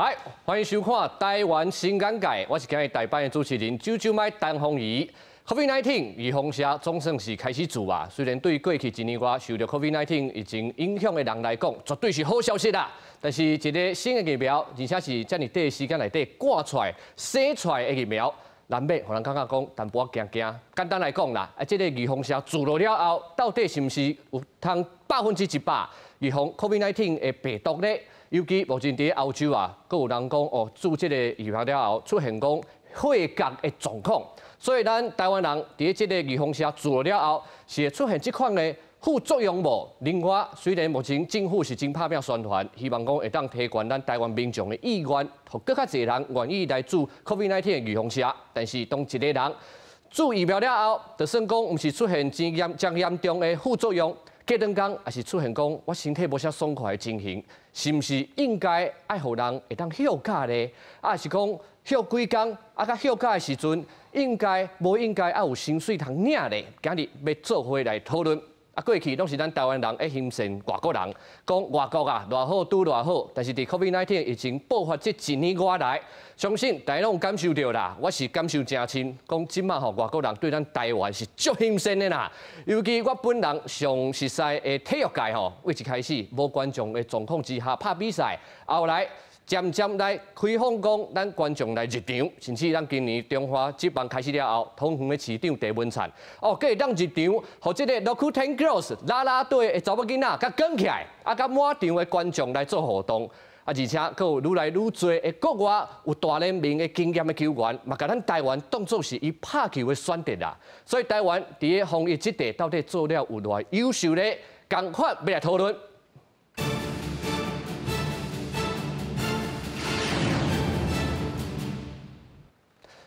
來，歡迎收看《台灣新眼界》，我是今日代班的主持人啾啾麥陳鳳儀。COVID-19 預防射總算是開始注啊！雖然對過去一年外受著 COVID-19 疫情影響的人來講，絕對是好消息啦。但是一个新的疫苗，而且是遮爾短的時間內底灌出來、生出來的疫苗，難免予人感覺講淡薄仔驚驚。簡單來講啦，啊，這个預防射注落了後，到底是毋是有通100%預防 COVID-19 的病毒呢？尤其目前佇歐洲啊，閣有人講哦，注這个疫苗了後出現講血壓的狀況，所以咱台灣人佇這个預防射注了後，是會出現這款的副作用無？另外，雖然目前政府是真拍拚宣傳，希望講會當提懸咱台灣民眾的意願，予閣較濟人願意來注 COVID-19 的預防射，但是當一個人注疫苗了後，就算講毋是出現真嚴真嚴重的副作用，過兩工也是出現講我身體無啥爽快的情形，是毋是應該愛予人會當歇假呢？啊，是講歇幾工，啊，佮歇假的時陣，應該無應該愛有薪水通領咧？今日欲做伙來討論。啊，過去攏是咱台灣人愛欣羨外國人，講外國啊，偌好拄偌好，但是佇 COVID-19 疫情爆發這一年外來，相信大家攏有感受著啦。我是感受誠深，講這馬吼外國人對咱台灣是足欣羨的啦。尤其我本人上熟似的體育界吼，對一開始無觀眾的狀況之下拍比賽，後來漸漸來開放講咱觀眾來入場，甚至咱今年中華職棒開始了後，桃園的市長鄭文燦，哦，閣會當入場，予這个 Rakuten Girls 啦啦隊的查某囡仔共捲起來，啊，佮滿場的觀眾來做互動，啊，而且閣有愈來愈濟的國外有大聯盟的經驗的球員，嘛共咱台灣當做是伊拍球的選擇啦。所以台灣佇个防疫這塊到底做了有偌優秀咧？仝款欲來討論。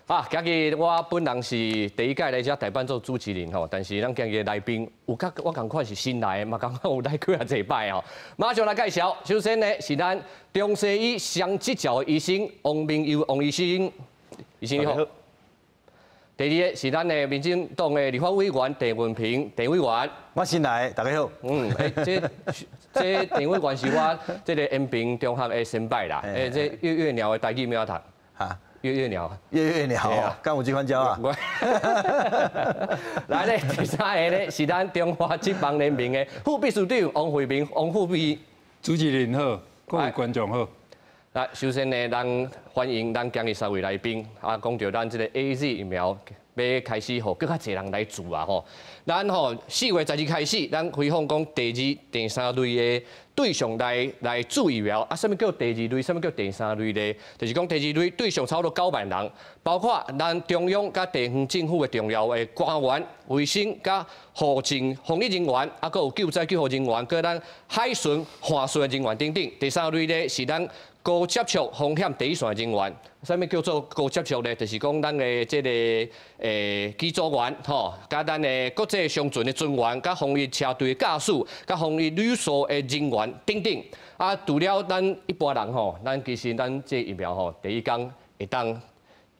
啊，今日我本人是第一屆來遮代班做主持人吼，但是咱今日來賓有較我仝款是新來的，嘛仝款有來幾仔濟擺吼。馬上來介紹，首先呢是咱中西醫雙執照的醫生王明佑王醫生，醫生你好。第二个是咱的民進黨的立法委員鄭文平鄭委員，我新來，大家好。嗯，欸，這這鄭委員是我這个延平中學的先輩啦，欸，這月月鳥的台語欲曉讀？哈？月月鳥，月月鳥，敢有這款鳥啊？來咧，第三个咧是咱中華職棒聯盟的副秘書長王惠民，王副秘。主持人好，各位觀眾好。來，首先呢，咱歡迎咱今日三位來賓。啊，講著咱這个 AZ 疫苗欲開始予閣較濟人來注啊吼。咱吼4月12開始，咱開放講第二、第三類的對象來來注疫苗。啊，啥物叫第二類？啥物叫第三類咧？就是講第二類對象差不多9萬人，包括咱中央佮地方政府的重要的官員、衛生佮護政防疫人員，啊，閣有救災救護人員，閣咱海巡、岸巡的人員等等。第三類咧是咱高接觸風險第一線的人員，啥物叫做高接觸咧？就是講咱的這个機組員吼，佮咱的國際商船的船員，佮防疫車隊駕駛，佮防疫旅宿的人員等等。啊，除了咱一般人吼，咱其實咱這疫苗吼，第一工會當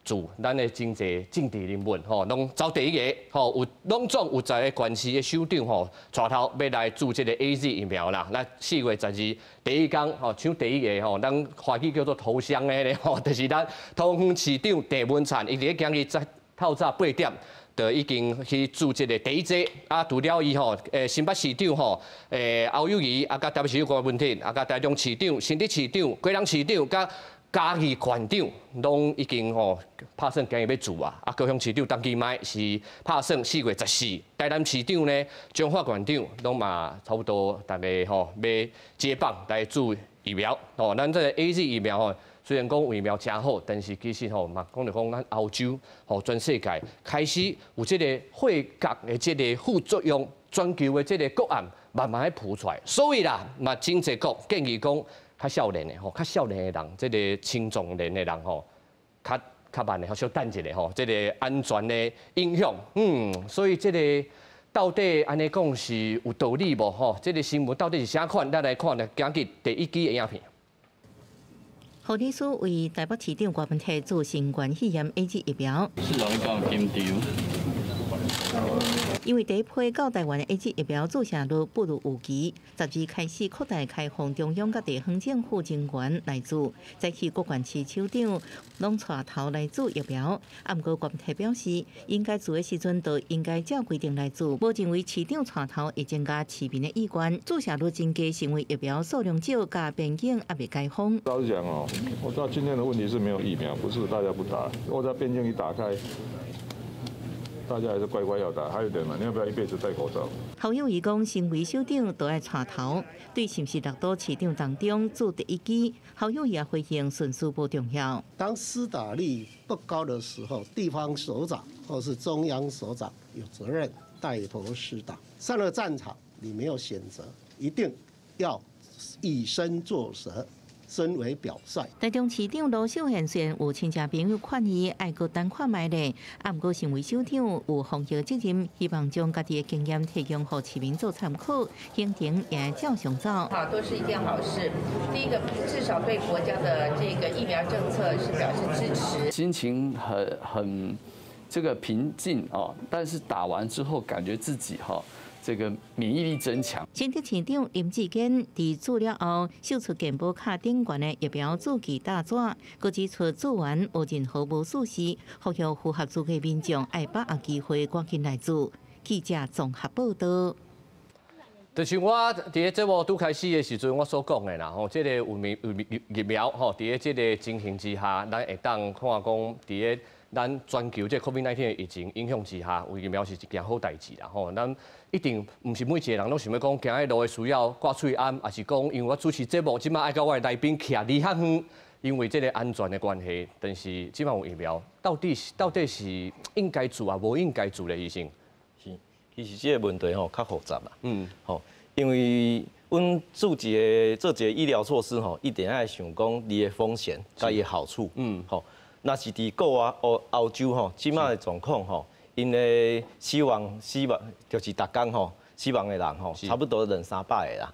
注，咱的真濟政治人物吼，攏走第一个吼，有攏總有十个縣市的首長吼，帶頭欲來注這个 AZ 疫苗啦。咱4月12第一工吼，搶第一个吼，咱華語叫做頭香的咧吼，就是咱桃園市長鄭文燦，伊佇咧今日早透早8點，就已經去注這个第一劑。啊，除了伊吼，新北市長吼，侯友宜，啊，佮台北市長柯文哲，啊，佮台中市長、新竹市長、基隆市長，佮嘉義縣長攏已經吼拍算今日欲注啊！啊，高雄市長陳其邁是拍算4月14，台南市長呢，彰化縣長攏嘛差不多，逐家吼欲接棒來注疫苗吼。咱這个 AZ 疫苗吼，雖然講疫苗誠好，但是其實吼嘛講著講，咱歐洲吼全世界開始有這个血壓的這个副作用，全球的這个個案慢慢咧浮出來，所以啦嘛真濟國建議講，較少年的吼，較少年的人，這个青壯年的人吼，較較慢的，較小等一下吼，這个安全的影響，所以這个到底按呢講是有道理無吼？這个新聞到底是啥款？咱來看咧，今日第一支的影片。護理師為台北市長柯文哲注新冠肺炎 AZ 疫苗。市長，你敢有緊張？因為第一批到台灣的 AZ 疫苗注射率不如預期，12開始擴大開放中央佮地方政府人員來注，早起各縣市首長攏帶頭來注疫苗。啊，毋過郭提表示，應該注的時陣就應該照規定來注，無認為市長帶頭會增加市民的意願。注射率真低，是因為疫苗數量少，佮邊境猶未解封。老實講哦，我知道今天的問題是沒有疫苗，不是大家不打，我在邊境一打開，大家還是乖乖要打，還有點嘛，你要不要一輩子戴口罩？侯友宜講，身為首長都愛帶頭，對是毋是六都市長當中注第一劑，侯友宜也回應順序無重要。當施打率不高的時候，地方首長或是中央首長有責任帶頭施打。上了戰場，你沒有選擇，一定要以身作則。身為表率。台中市長盧秀燕雖然有親戚朋友勸伊愛閣等看覓咧，啊，毋過身為首長有防疫責任，希望將家己的經驗提供予市民做參考，行程也照常走。好，都是一件好事。第一個，至少對國家的這個疫苗政策是表示支持。心情很這個平靜哦，但是打完之後感覺自己哈，這個免疫力增強。新竹市長林智堅佇注了後，秀出健保卡頂懸的疫苗注記大紙，閣指出注完無任何無舒適，呼籲符合資格民眾愛把握機會，趕緊來注。記者綜合報道。就像我佇咧節目拄開始的時陣，我所講的啦，吼，這個有疫苗吼，佇咧這個情形之下，咱會當看講佇咧咱全球這個 COVID-19 的疫情影響之下，有疫苗是一件好代誌啦，吼，咱一定毋是每一個人攏想欲講行彼路會需要掛喙罨，抑是講因為我主持節目，這馬愛佮我的來賓徛離較遠，因為這個安全的關係，但是這馬有疫苗，到底是應該注抑無應該注的醫生？是，其實這個問題吼較複雜啦。吼，因為阮做一個醫療措施吼，一定愛想講伊的風險佮伊的好處。吼，若是佇國外歐洲吼，這馬的狀況吼，𪜶的死亡就是逐工吼死亡的人吼，差不多兩三百個啦。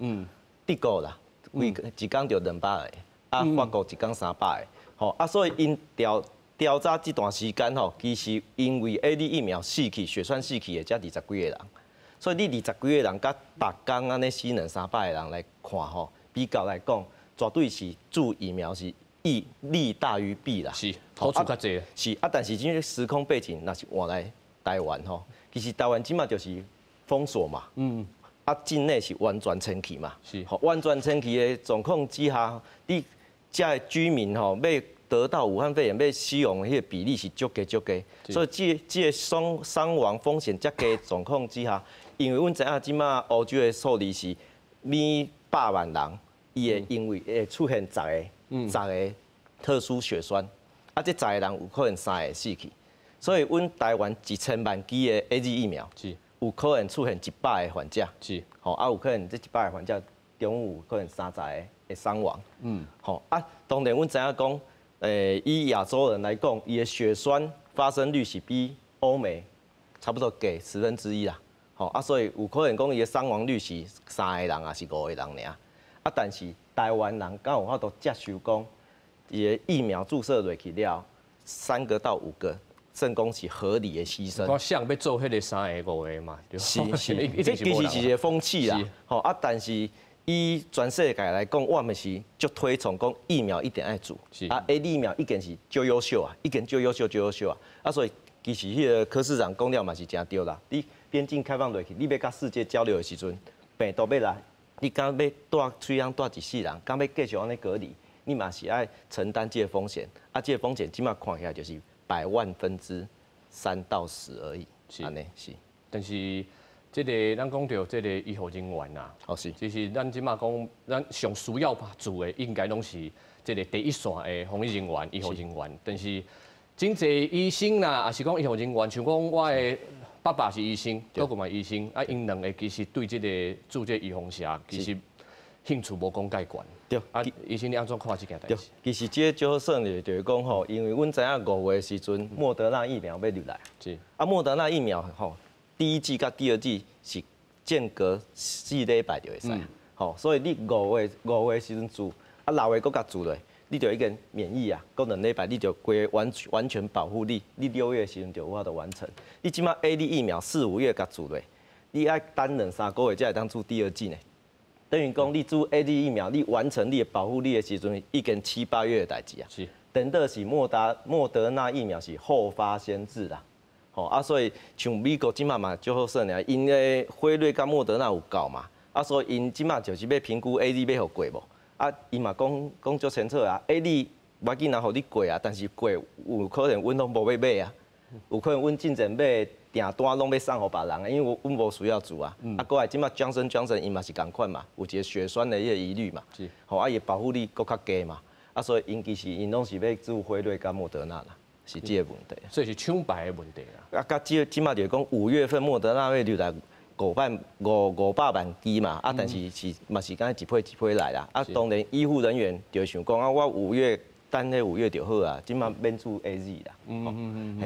德國啦，規一工就200個，啊，法國一工300個，吼啊，所以𪜶調查這段時間吼，其實因為 AZ 疫苗死去血栓死去的才二十幾個人，所以你二十幾個人佮逐工按呢死兩三百個人來看吼，比較來講，絕對是注疫苗是利大於弊啦。是，好處較濟。是啊，但是這個時空背景若是換來台灣吼，其實台灣這馬就是封鎖嘛，啊，境內是完全清氣嘛，吼，完全清氣的狀況之下，你遮的居民吼欲得到武漢肺炎欲死亡的彼個比例是足低足低，所以這個傷亡風險遮低狀況之下，因為阮知影這馬歐洲的數字是每100萬人，伊會因為會出現十個特殊血栓，啊，這十個人有可能三個死去，所以阮台灣1000萬劑的 AZ 疫苗，有可能出現100個患者，吼，啊，有可能這100個患者中有可能30個會傷亡，吼，啊，當然阮知影講，以亞洲人來講，伊的血栓發生率是比歐美差不多低1/10啦，吼，啊，所以有可能講伊的傷亡率是三個人抑是五個人爾，啊，但是台灣人敢有法度接受講，伊的疫苗注射落去了，3個到5個，算講是合理的犧牲。我想欲做彼個三個五個嘛，是是，這其實是一個風氣啦，吼啊，但是以全世界來講，我嘛是足推崇講疫苗一定愛注，啊，AZ 疫苗已經是足優秀啊，已經足優秀足優秀啊，啊，所以其實彼個柯市長講了嘛是誠對啦，你邊境開放落去，你欲佮世界交流的時陣，病毒欲來，你敢欲蹛喙癀蹛一世人，敢欲繼續按呢隔離，你嘛是愛承擔這個風險，啊，這個風險這馬看起來就是1/100,000到10而已，按呢是。但是這個咱講著這個醫護人員啦，其實咱這馬講，咱上需要注的應該攏是這個第一線的防疫人員、醫護人員。但是真濟醫生啦，抑是講醫護人員，像講我的爸爸是醫生，哥哥嘛醫生，啊，𪜶兩个其實對這個注這個預防射，其實興趣無講蓋懸。啊，醫生你按怎看這件代誌？其實這個就好算咧，就是講吼，因為阮知影5月的時陣，莫德納疫苗欲入來。啊，莫德納疫苗吼，第一劑佮第二劑是間隔4禮拜就會使，吼，所以你五月時陣注，啊6月閣共注落，你就已經免疫啊，過2禮拜你就規完完全保護你，你6月的時陣就有法度完成。你這馬 AZ 疫苗4、5月共注落，你愛等2、3個月才會當注第二劑呢。等於講你注 AZ 疫苗，你完成你的保護力的時陣，已經7、8月的代誌啊。等到是莫德納疫苗是後發先至啦。吼啊，所以像美國這馬嘛足好耍爾，𪜶的輝瑞佮莫德納有夠嘛，啊，所以𪜶這馬就是欲評估 AZ 欲予過無。啊，伊嘛講講足清楚啊，AZ 無要緊啊，予你過啊，但是過有可能阮攏無欲買啊，有可能阮進前買的訂單攏欲送予別人，因為阮無需要注啊。啊，過來這馬 Johnson Johnson 伊嘛是仝款嘛，有一個血栓的彼個疑慮嘛，吼啊，伊的保護力閣較低嘛，啊，所以𪜶其實𪜶攏是欲注輝瑞佮莫德納啦，是這個問題。所以是搶排的問題啦。啊，佮這這馬就是講5月份莫德納欲入來500萬劑嘛，啊，但是是嘛是敢一批一批來啦。啊，當然醫護人員就想講啊，我五月等彼五月就好啊，這馬免注 AZ 啦。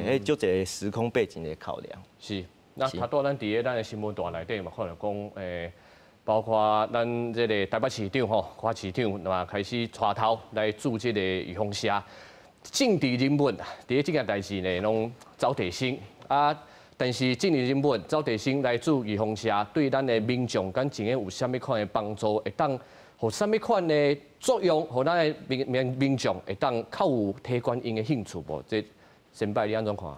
嘿，彼足一個時空背景的考量。是，那頭拄咱佇咧咱的新聞台內底嘛，看著講，包括咱這個台北市長吼，柯市長，嘛開始帶頭來注這個預防射。政治人物佇咧這件代誌呢，攏走地先啊。但是政治人物走地先來注預防射，對咱的民眾敢真的有啥物款的幫助？會當予啥物款的作用？予咱的民眾會當較有提懸𪜶的興趣無？這先輩你按怎看？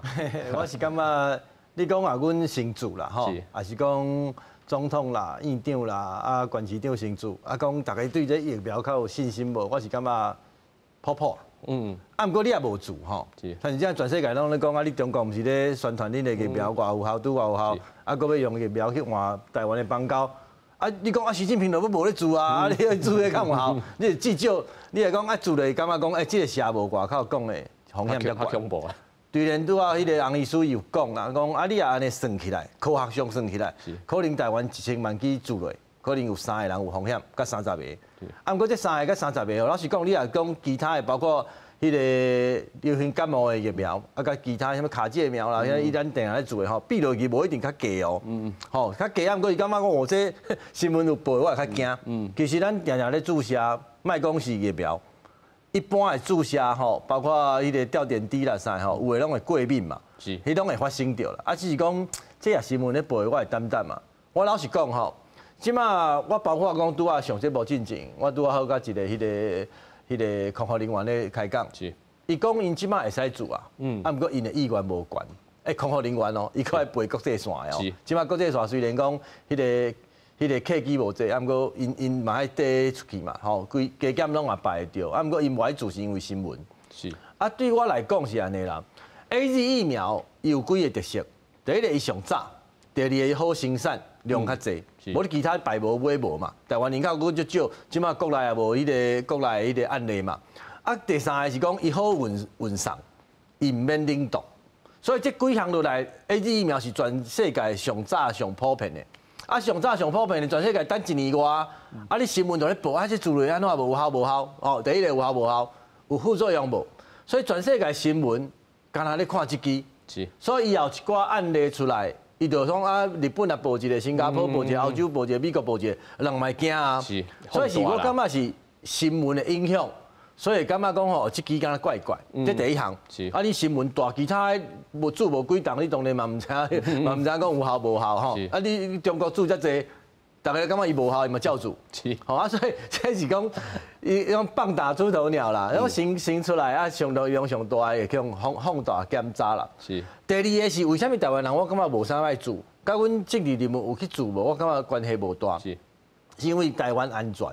我是感覺，你講啊，阮先注啦，吼，抑是講總統啦、院長啦、啊，縣市長先注，啊，講大家對這疫苗較有信心無？我是感覺普普。啊，毋過你也無注吼，但是這全世界攏咧講啊，你中國毋是咧宣傳恁的疫苗偌有效，拄偌有效，啊，閣欲用疫苗去換台灣的邦交，啊，你講啊，習近平都欲無咧注啊，啊，你去注彼較有效，你至少你會講啊，注落感覺講，欸，這個射無外口講的風險較懸。恐怖啊！雖然拄仔彼個洪醫師有講啦，講啊，你若按呢算起來，科學上算起來，可能台灣1000萬劑注落，可能有三個人有風險，佮30個。啊，毋過這三個佮30個吼，老實講，你若講其他的，包括彼個流行感冒的疫苗，啊，佮其他啥物卡介苗啦，遐伊咱定定咧注的吼，比落去無一定較低哦。吼，較低啊，毋過伊感覺講我這新聞有報，我會較驚。其實咱定定咧注射，莫講是疫苗，一般的注射吼，包括彼個吊點滴啦啥吼，有的攏會過敏嘛，彼攏會發生著啦。啊，只是講這也新聞咧報的，我會擔擔嘛。我老實講吼，這馬我包括講拄仔上節目進前，我拄仔好佮一個彼個彼個空服人員咧開講，伊講𪜶這馬會使注啊，啊，毋過𪜶的意願無懸。欸，空服人員哦，伊閣愛飛國際線的哦。這馬國際線雖然講彼個彼個客機無濟，啊，毋過𪜶𪜶嘛愛綴出去嘛，吼，規加減攏嘛排會著。啊，毋過𪜶無愛注是因為新聞。啊，對我來講是按呢啦。AZ 疫苗伊有幾個特色，第一個伊上早，第二個伊好生產，量較濟，無你其他排無買無嘛。台灣人口閣足少，這馬國內也無彼個國內的彼個案例嘛。啊，第三個是講伊好運運送，伊毋免冷凍，所以這幾項落來，AZ 疫苗是全世界上早上普遍的。啊，上早上普遍的，全世界等一年外，啊，你新聞就咧報啊，這注落按怎無效無效？哦，第一個有效無效，有副作用無？所以全世界新聞敢若咧看這支，所以伊有一寡案例出來，伊就講啊，日本也報一個，新加坡報一個，歐洲報一個，美國報一個，人嘛會驚啊。所以是我感覺是新聞的影響，所以感覺講吼，這支敢若怪怪，這第一項。啊，你新聞大，其他的無注無幾筒，你當然嘛毋知影，嘛毋知影講有效無效吼。啊，你中國注遮濟，逐家感覺伊無效，伊嘛照注。吼啊，所以這是講伊講棒打出頭鳥啦，講先先出來啊，上路用上大會去放放大檢查啦。第二個是為啥物台灣人我感覺無啥愛注，佮阮政治人物有去注無？我感覺關係無大。是因為台灣安全。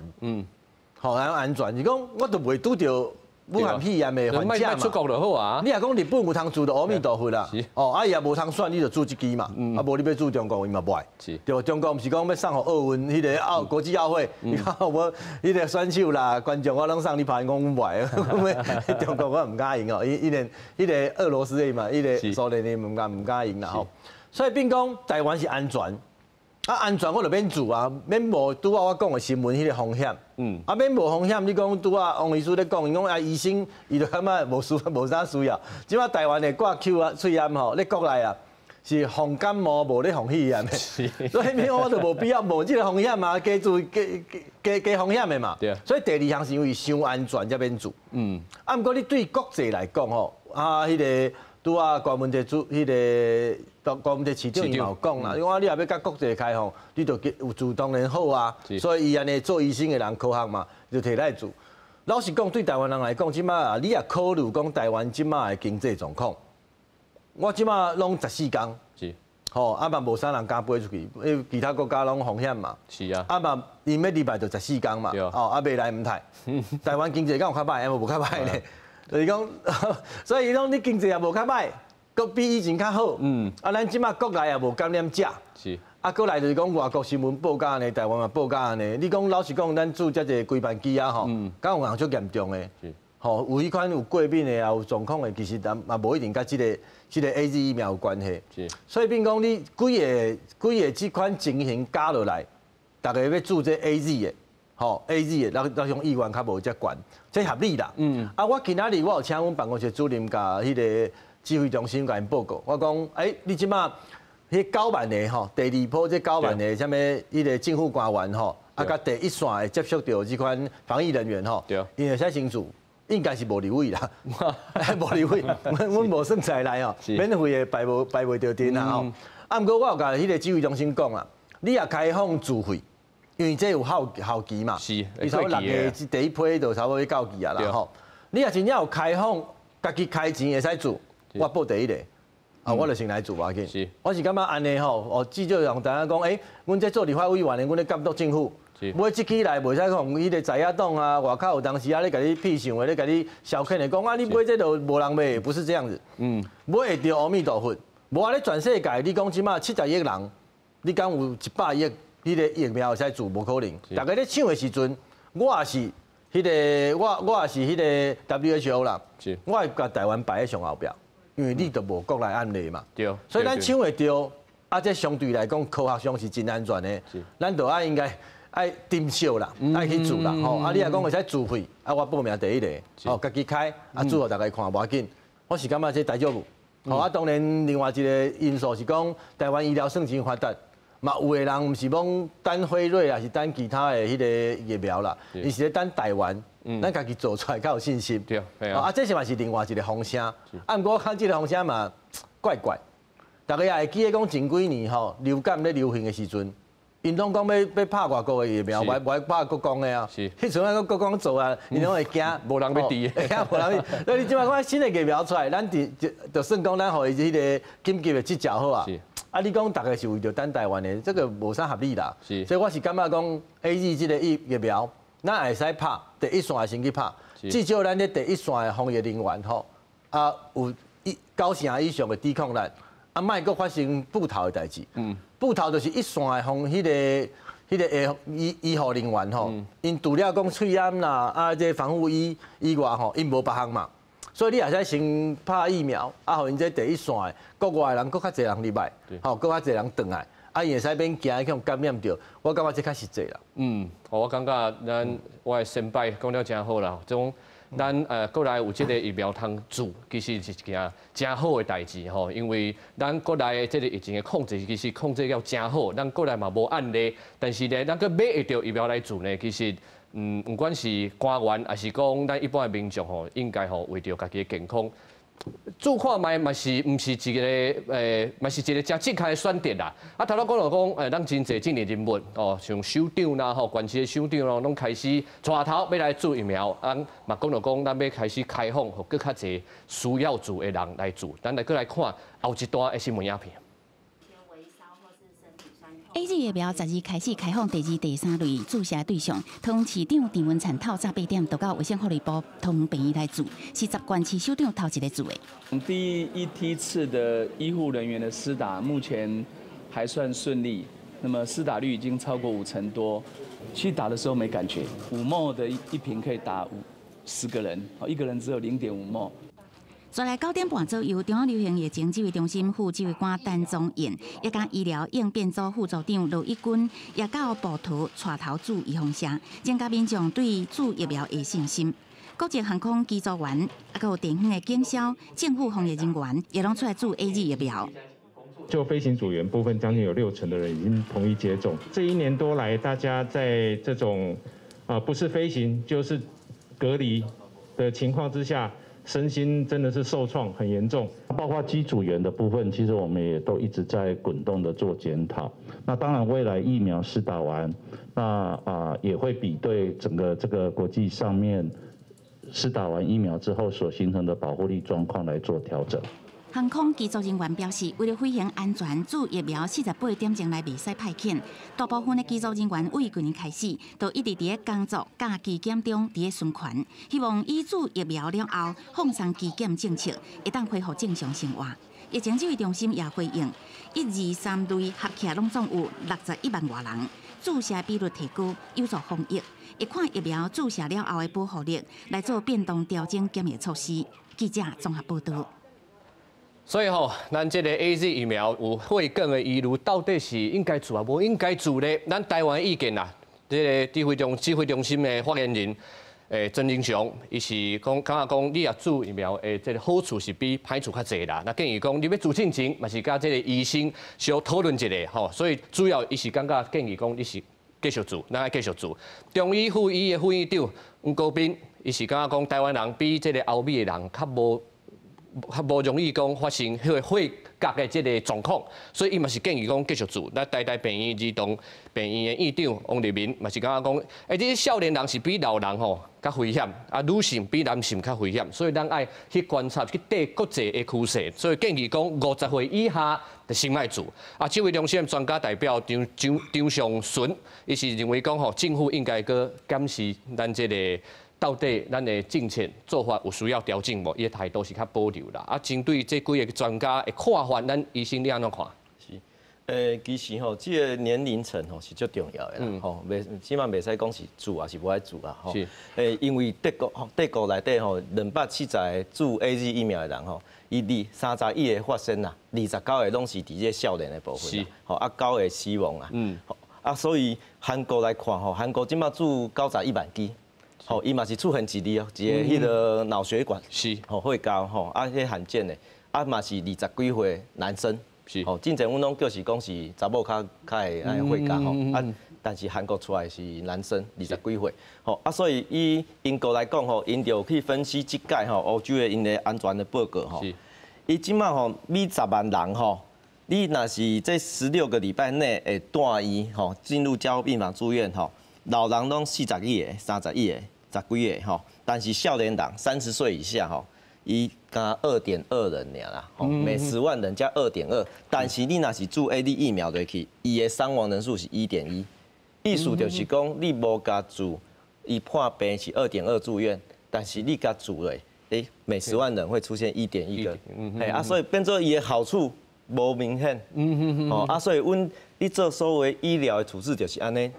吼，安全是講我都袂拄著武漢肺炎的患者嘛。出國就好啊。你若講日本有通注就阿彌陀佛啦。哦，啊伊也無通選，你就注這支嘛。啊，無你欲注中國，伊嘛袂愛。對，中國毋是講欲送予奧運彼個奧國際奧會，你看我彼個選手啦、觀眾我攏送你拍，講阮袂愛。中國我毋敢用哦，伊伊連彼個俄羅斯的嘛，彼個蘇聯的毋敢用啦吼。所以變講台灣是安全。啊，安全我就免注啊，免冒拄仔我講的新聞彼個風險。啊，免冒風險，你講拄仔王醫師咧講，伊講啊，醫生伊就感覺無需無啥需要。這馬台灣的掛 Q 啊，喙罨吼，咧國內啊，是防感冒，無咧防肺炎的。所以我就無必要冒這個風險嘛，加注加加加風險的嘛。所以第二項是因為傷安全才免注。啊，毋過你對國際來講吼，啊，彼個拄仔關文哲主，彼個關文哲市長伊嘛有講啦，因為你若欲佮國際開放，你就有注當然好啊。所以伊按呢做醫生的人科學嘛，就提來注。老實講，對台灣人來講，這馬你若考慮講台灣這馬的經濟狀況，我這馬攏14工，吼，啊嘛無啥人敢飛出去，因為其他國家攏風險嘛。啊嘛，𪜶欲入來就14工嘛，哦，啊袂來毋刣。台灣經濟敢有較歹？無較歹咧。就是講，所以講你經濟也無較歹，閣比以前較好。啊，咱這馬國內也無感染者。啊，閣來就是講外國新聞報甲按呢，台灣嘛報甲按呢。你講老實講，咱注遮濟幾萬劑啊吼，敢有人足嚴重的？吼，有彼款有過敏的啊，有狀況的，其實也無一定佮這個 AZ 疫苗有關係。所以變講你幾个幾个這款情形加落來，逐家欲注這 AZ 的，吼 AZ 的，咱種意願較無遮懸，這合理啦。啊，我今仔日我有請阮辦公室主任共彼個指揮中心共𪜶報告，我講，欸，你這馬彼9萬个吼，第二波這9萬个啥物彼個政府官員吼，啊，佮第一線會接觸著這款防疫人員吼，𪜶會使先注。應該是無入位啦，無入位，阮無算在內吼，免費的排無排袂著陣啦吼。啊，毋過我有共彼個指揮中心講啦，你若開放自費，因為這有效效期嘛，伊差不多6月第一批就差不多到期啊啦吼。你若真正有開放，家己開錢會使注，我報第一个，啊，我就先來注無要緊。我是感覺按呢吼，哦，至少讓大家講，欸，阮這做立法委員的，阮咧監督政府。買這支來袂使講彼個在野黨啊，外口有當時啊咧共你痞想的，咧共你消遣的，講啊你買這就無人買，不是這樣子。買會著阿彌陀佛，無啊咧全世界，你講這馬70億人，你敢有100億彼個疫苗會使注？無可能。逐家咧搶的時陣，我也是彼個，我也是彼個 WHO 啦，我會共台灣排佇上後壁，因為你就無國內案例嘛。所以咱搶會著，啊，這相對來講科學上是真安全的。咱就愛應該。愛珍惜啦，愛去注啦，吼！啊，你若講會使自費，啊，我報名第一個，吼，家己開，啊，注予大家看無要緊。我是感覺這大丈夫，吼啊，當然另外一個因素是講，台灣醫療算真發達，嘛有的人毋是講等輝瑞，抑是等其他的彼個疫苗啦，伊是咧等台灣，咱家己做出來較有信心。啊，這是嘛是另外一個風聲，啊，毋過我看這個風聲嘛怪怪，大家也會記得講前幾年吼流感咧流行的時陣。𪜶攏講欲拍外國的疫苗，無愛拍國光的啊。彼陣仔國光做啊，𪜶攏會驚，無人欲滴。驚無人欲。所以你這擺看新的疫苗出來，咱佇就就算講咱予伊彼個緊急的執照好啊。啊，你講逐家是為著等台灣的，這個無啥合理啦。所以我是感覺講 AZ 這個疫疫苗，咱會使拍第一線先去拍，至少咱咧第一線的防疫人員吼，啊有9成以上的抵抗力，啊莫閣發生布頭的代誌。布頭就是一線的防彼個彼個醫醫護人員吼，𪜶除了講喙罨啦，啊這防護衣以外吼，𪜶無別項嘛，所以你也使先拍疫苗，啊，予𪜶這第一線的國外的人閣較濟人入來，吼，閣較濟人轉來，啊，伊會使免驚去予感染著。我感覺這較實際啦。我感覺咱我的先輩講了真好啦，這種咱國內有這個疫苗通注，其實是一件真好的代誌吼，因為咱國內的這個疫情的控制其實控制了真好，咱國內嘛無案例，但是呢，咱閣買會著疫苗來注呢，其實毋管是官員，抑是講咱一般的民眾吼，應該吼為著家己的健康，注看覓嘛是毋是一個嘛是一個誠正確的選擇啦。啊，頭拄講著講，咱真濟政治人物哦，像首長啦吼，縣市的首長咯，攏開始帶頭欲來注疫苗。啊，嘛講著講，咱欲開始開放，予閣較濟需要注的人來注。咱來閣來看後一段的新聞影片。 AZ 疫苗12開始開放第二、第三類注射對象，桃園市長鄭文燦透早8點就到衛生福利部桃園病院來注，是10縣市首長頭一個注的。第一梯次的醫護人員的施打目前還算順利，那麼施打率已經超過5成多。其實打的時候沒感覺，5 ml的一瓶可以打50個人，一個人只有0.5 ml。再來9點半左右，中央流行疫情指揮中心副指揮官陳宗彥，也佮醫療應變組副組長羅一鈞，也到埔桃帶頭注預防射，增加民眾對注疫苗的信心。國際航空機組員，啊，閣有地方的警消、政府防疫人員，也攏出來注 AZ 疫苗。就飛行組員部分，將近有6成的人已經同意接種。這一年多來，大家在這種啊不是飛行就是隔離的情況之下，身心真的是受創很嚴重。包括機組員的部分，其實我們也都一直在滾動的做檢討。那當然，未來疫苗施打完，那也會比對整個這個國際上面施打完疫苗之後所形成的保護力狀況來做調整。航空機組人員表示，為了飛行安全，注疫苗48點鐘內袂使派遣。大部分的機組人員對舊年開始，都一直佇咧工作佮機檢中佇咧巡環，希望以注疫苗了後放鬆機檢政策，會當恢復正常生活。疫情指揮中心也回應，一、二、三類合起來攏總有61萬外人，注射比率提高，有助防疫。會看疫苗注射了後的保護力，來做變動調整檢疫措施。記者綜合報道。所以吼，咱這個 AZ 疫苗有血管的疑慮，到底是應該注抑無應該注咧？咱台灣意見啦，這個指揮中心的發言人曾榮祥，伊是講感覺講，你若注疫苗的這個好處是比歹處較濟啦。那建議講，你欲注進前，嘛是佮這個醫生小討論一下吼。所以主要伊是感覺建議講，你是繼續注，咱愛繼續注。中醫附醫的副院長黃國斌，伊是感覺講，台灣人比這個歐美的人較無容易講發生彼個血壓的這個狀況，所以伊嘛是建議講繼續注。咱台大病院兒童病院的院長王立明嘛是感覺講，這少年人是比老人吼較危險，女性比男性較危險，所以咱愛去觀察去綴國際的趨勢，所以建議講50歲以下就先莫注。指揮中心的專家代表張張張尚淳，伊是認為講吼，政府應該閣檢視咱這個。到底咱的政策做法有需要調整無？伊的態度是較保留啦。針對這幾个專家的看法，咱醫生你按怎看？是，其實吼，這個年齡層吼是足重要的啦，吼，袂起碼袂使講是注抑是無愛注啊，吼。因為德國吼，德國內底吼，270個注 AZ 疫苗的人吼，伊二31個發生啊，29個攏是佇這少年的部分，吼，9個死亡啊，所以韓國來看吼，韓國這馬注91萬劑。吼，伊嘛是出現一例哦，一個彼个腦血管是吼血膠吼，彼罕見的，嘛是20幾歲男生是吼，之前阮攏叫是講是查某較較會愛血膠吼，但是韓國出來是男生20幾歲，吼所以以英國來講吼，𪜶就去分析這屆吼歐洲的𪜶的安全的報告吼，伊這馬吼每10萬人吼，你若是這16個禮拜內會住院吼，進入加護病房住院吼，老人攏41個、31個。10幾個吼，但是少年人30歲以下吼，伊加2.2人爾啦，吼，每10萬人加2.2，但是你若是注 AZ 疫苗落去，伊的傷亡人數是1.1，意思就是講你無共注，伊破病是2.2住院，但是你共注咧，每十萬人會出現1.1個，所以變做伊的好處無明顯，哦，所以阮你做所謂醫療的處置就是按呢。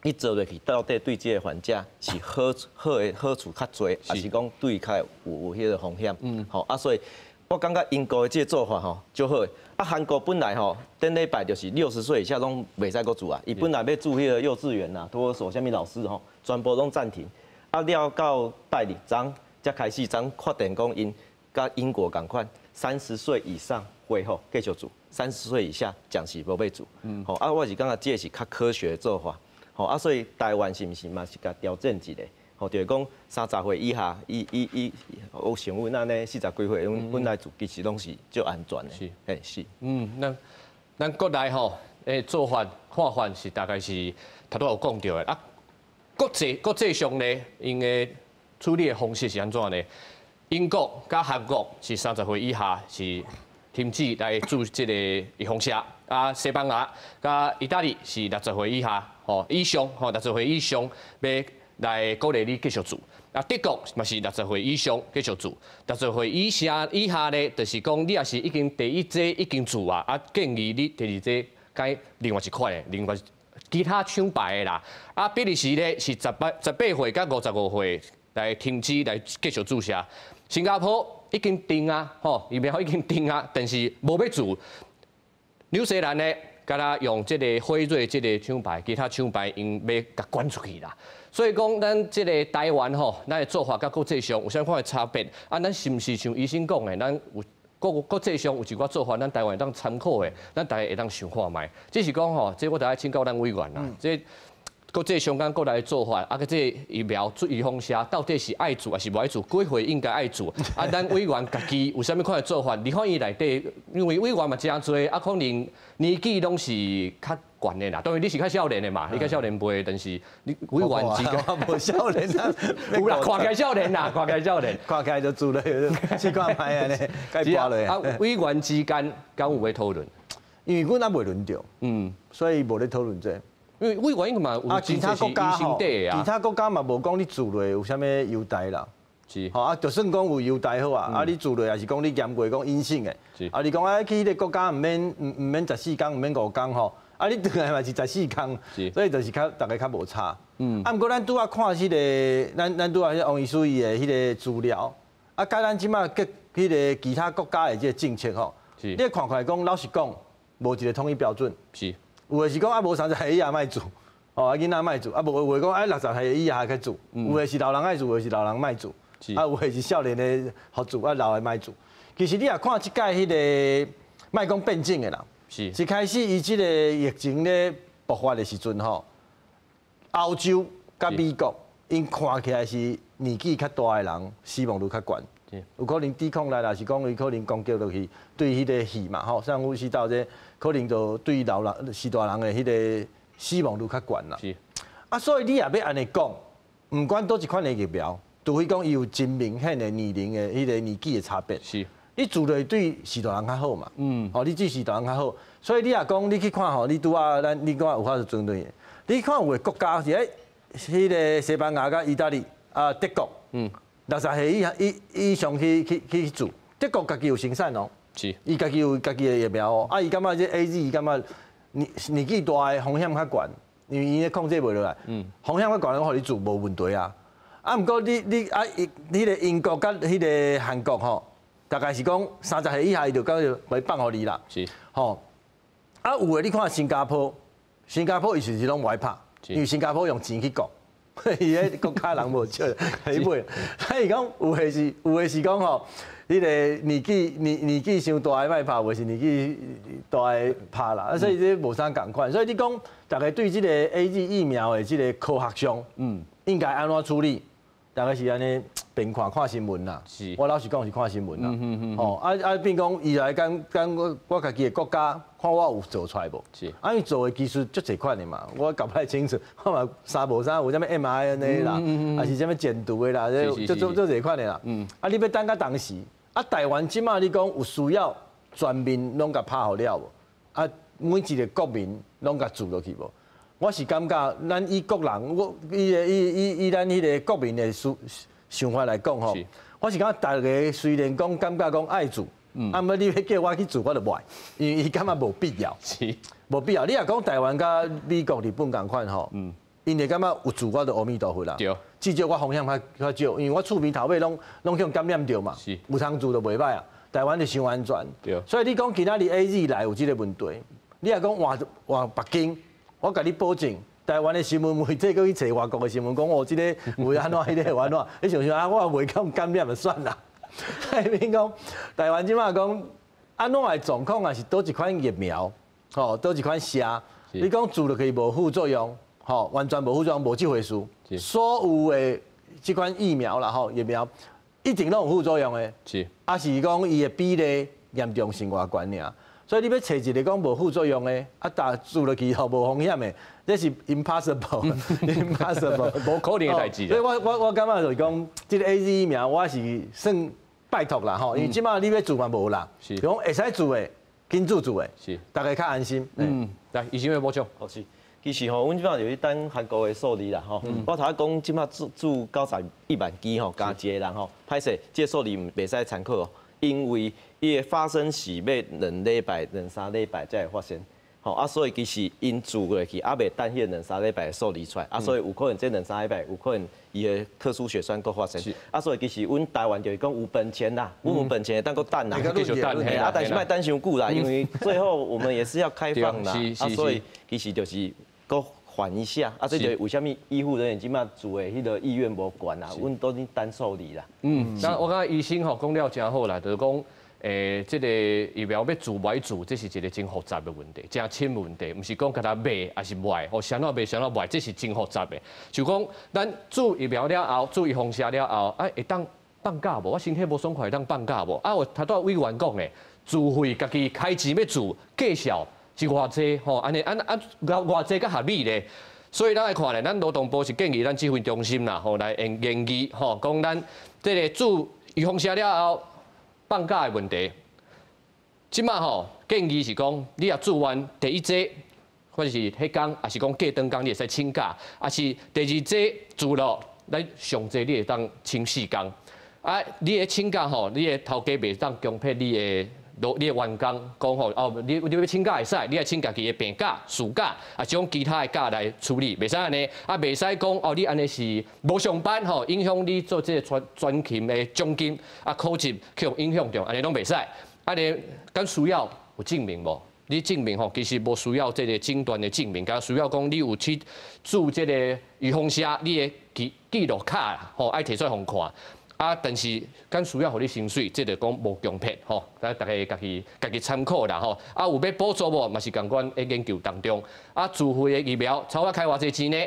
你做落去到底對這個患者是好好的好處較濟，抑是講對較有彼个風險？吼，所以我感覺英國的這個做法吼足好的。韓國本來吼頂禮拜就是60歲以下攏袂使閣注啊，伊本來欲注彼个幼稚園啦、托兒所啥物老師吼，全部攏暫停。了到拜二昨才開始昨確定講𪜶佮英國仝款，30歲以上恢復繼續注，30歲以下暫時無欲注。吼，我是感覺這個是較科學的做法。吼，所以台灣是毋是嘛是共調整一下？吼，就是講30歲以下，伊伊伊，有像阮按呢40幾歲，阮來注其實攏是足安全的。是，嘿，是。咱國內吼，做法看法是大概是頭拄有講著的。國際上呢，𪜶的處理的方式是按怎呢？英國佮韓國是30歲以下是停止來注這個預防射。西班牙佮意大利是60歲以下，吼以上，吼60歲以上欲來鼓勵你繼續注。德國嘛是60歲以上繼續注，60歲以下咧，就是講你若是已經第一劑已經注啊，建議你第二劑改另外一款的，另外其他廠牌的啦。比利時咧是18歲佮55歲來停止來繼續注射。新加坡已經停啊，吼疫苗已經停啊，但是無欲注。紐西蘭呢，敢若用這個輝瑞這個廠牌，其他廠牌𪜶欲共趕出去啦。所以講，咱這個台灣吼，咱的做法佮國際上有啥款的差別？咱是毋是像醫生講的，咱有國際上有一寡做法，咱台灣會當參考的，咱大家會當想看覓。只是講吼，這我著愛請教咱委員啦，這國際上間國內的做法，啊，佮這個疫苗注預防射到底是愛注還是無愛注？幾歲應該愛注？啊，咱委員家己有啥物款的做法？立法院內底，因為委員嘛誠濟，啊，可能年紀攏是較懸的啦。當然你是較少年的嘛，你較少年輩，但是你委員之間無少年啊，有啦，看起來少年啦，看起來少年，看起來就注落，試看覓按呢，該跋落。啊，委員之間敢有咧討論？因為阮猶未輪著，所以無咧討論這個。因為委員嘛有啊，其他國家吼，其他國家嘛無講你注落有啥物優待啦。吼啊，就算講有優待好啊，啊你注落也是講你驗過講陰性的。啊，你講啊去彼個國家毋免毋免14天，毋免5天吼，啊你轉來嘛是十四天，所以就是較逐家較無差。啊，毋過咱拄仔看彼個，咱拄仔王醫師伊的彼個資料，啊，佮咱這馬佮彼個其他國家的這個政策吼，你看起來講，老實講，無一個統一標準。有的是講啊，無30歲以下莫注，哦，啊囡仔莫注，啊無有的講啊60歲以下較注，有的是老人愛注，有的是老人莫注，啊有的是少年的予注，啊老的莫注。其實你若看這擺彼個，莫講變種的啦，一開始伊這個疫情咧爆發的時陣吼，歐洲佮美國，𪜶看起來是年紀較大的人死亡率較懸，有可能抵抗力，也是講伊可能攻擊落去對彼個肺嘛吼，上呼吸道這可能就對老人、序大人的彼個死亡率較懸啦。啊，所以你若欲按呢講，毋管佗一款的疫苗，除非講伊有真明顯的年齡的彼個年紀的差別。你注落對序大人較好嘛。吼，你對序大人較好，所以你若講你去看吼，你拄仔咱你講有法度針對的，你看有的國家是咧，彼個西班牙佮意大利啊德國。60歲以上去注，德國家己有生產哦，伊家己有家己的疫苗哦，啊，伊感覺這 AZ 伊感覺年紀大的風險較懸，因為伊咧控制袂落來，風險較懸，我予你注無問題啊。啊，毋過你啊，彼個英國佮彼個韓國吼，大概是講30歲以下伊就講就會放予你啦。吼，啊有的你看新加坡，新加坡伊是攏無愛拍，因為新加坡用錢去割。伊彼國家人無少，去買。所以講有的是講吼，彼個年紀傷大的莫拍，有的是年紀大的拍啦。啊，所以這無啥仝款。所以你講，逐家對這個 AZ 疫苗的這個科學上，應該按怎處理？大概是按呢，邊看看新聞啦。我老實講是看新聞啦。吼，啊啊變講伊來講講我家己的國家，看我有做出來無？啊，伊做的技術足濟款的嘛，我搞不太清楚。我嘛啥無啥有啥物 mRNA 啦，還是啥物減毒的啦，這足足足濟款的啦。啊，你欲等到當時，啊，台灣這馬你講有需要全民攏共拍予了無？啊，每一個國民攏共注落去無？我是感覺，咱以國人，我以以以以咱彼個國民的思想法來講吼，我是感覺逐家雖然講感覺講愛注，啊，毋過你欲叫我去注，我就袂，因為伊感覺無必要，無必要。你若講台灣佮美國、日本仝款吼，𪜶會感覺有注我就阿彌陀佛啦。至少我風險較較少，因為我厝邊頭尾攏予感染著嘛，有通注就袂䆀啊。台灣就傷安全。所以你講今仔日 AZ 來有這個問題，你若講換換北京。我共你保證，台灣的新聞媒體閣去揣外國的新聞，講哦，這個有按怎，彼個有按怎，你想想啊，我也袂予感染就算啦。所以變講，台灣這馬講按怎的狀況，也是佗一款疫苗，吼，佗一款射，你講注落去無副作用，吼，完全無副作用，無這回事。所有的這款疫苗啦，吼，疫苗一定攏有副作用的。啊是講伊的比例嚴重性偌懸爾。所以你欲揣一個講無副作用的，啊，打注落去吼無風險的，這是 impossible，impossible，無可能的代誌。所以我感覺就是講，這個 AZ 疫苗我是算拜託啦吼，因為這馬你欲注嘛無啦，講會使注的，緊注注的，大家較安心。嗯，來，醫生欲補充。哦是，其實吼，阮這馬就是等韓國的數字啦吼。我頭仔講這馬注91萬劑吼，加一個人吼，歹勢，這個數字袂使參考哦，因為伊的發生是欲2禮拜、兩三禮拜才會發生，吼啊，所以其實𪜶注落去，猶未等彼兩三禮拜的數字出來，啊，所以有可能這兩三禮拜有可能伊的特殊血栓閣發生，啊，所以其實阮台灣就是講有本錢啦，阮有本錢會當閣等啦，繼續等，啊，但是莫等傷久啦，因為最後我們也是要開放啦，啊，所以其實就是閣緩一下，啊，這就是為啥物醫護人員這馬注的彼個意願無懸啦，阮都咧等數字啦。嗯，那我感覺醫生吼講了誠好啦，就是講。這个疫苗欲注無注，這是一个真複雜的問題，真深問題，毋是講共他賣抑是賣，或啥怎賣啥怎賣，這是真複雜的。就講咱注疫苗了後，注預防射了後，啊會當放假無？我身體無爽快會當放假無？啊，有頭拄委員講的，自費家己開錢欲注，價數是偌濟吼？按呢按按偌偌濟較合理咧？所以咱來看咧，咱勞動部是建議咱指揮中心啦，吼來研研議吼，講咱這个注預防射了後放假的問題。這馬吼建議是講，你若注完第一劑，或者是彼工，抑是講過轉工，你會使請假；抑是第二劑注了，咱上濟你會當請4工。啊，你的請假吼，你的頭家袂當強迫你的。你的員工講吼，哦，你欲請假會使，你愛請家己的病假、事假，抑是講其他的假來處理，袂使按呢，啊，袂使講哦，你按呢是無上班吼，影響你做這个全全勤的獎金啊，考績去予影響著，按呢攏袂使。按呢，敢需要有證明無？你證明吼，其實無需要這个診斷的證明，敢需要講你有去注這个預防射，你的記記錄卡吼，愛提出來予看。啊，但是敢需要予你薪水，這个講無強迫吼，咱逐家家己家己參考啦吼。啊，有欲補助無？嘛是仝款咧研究當中。啊，自費的疫苗，差不多開偌濟錢呢？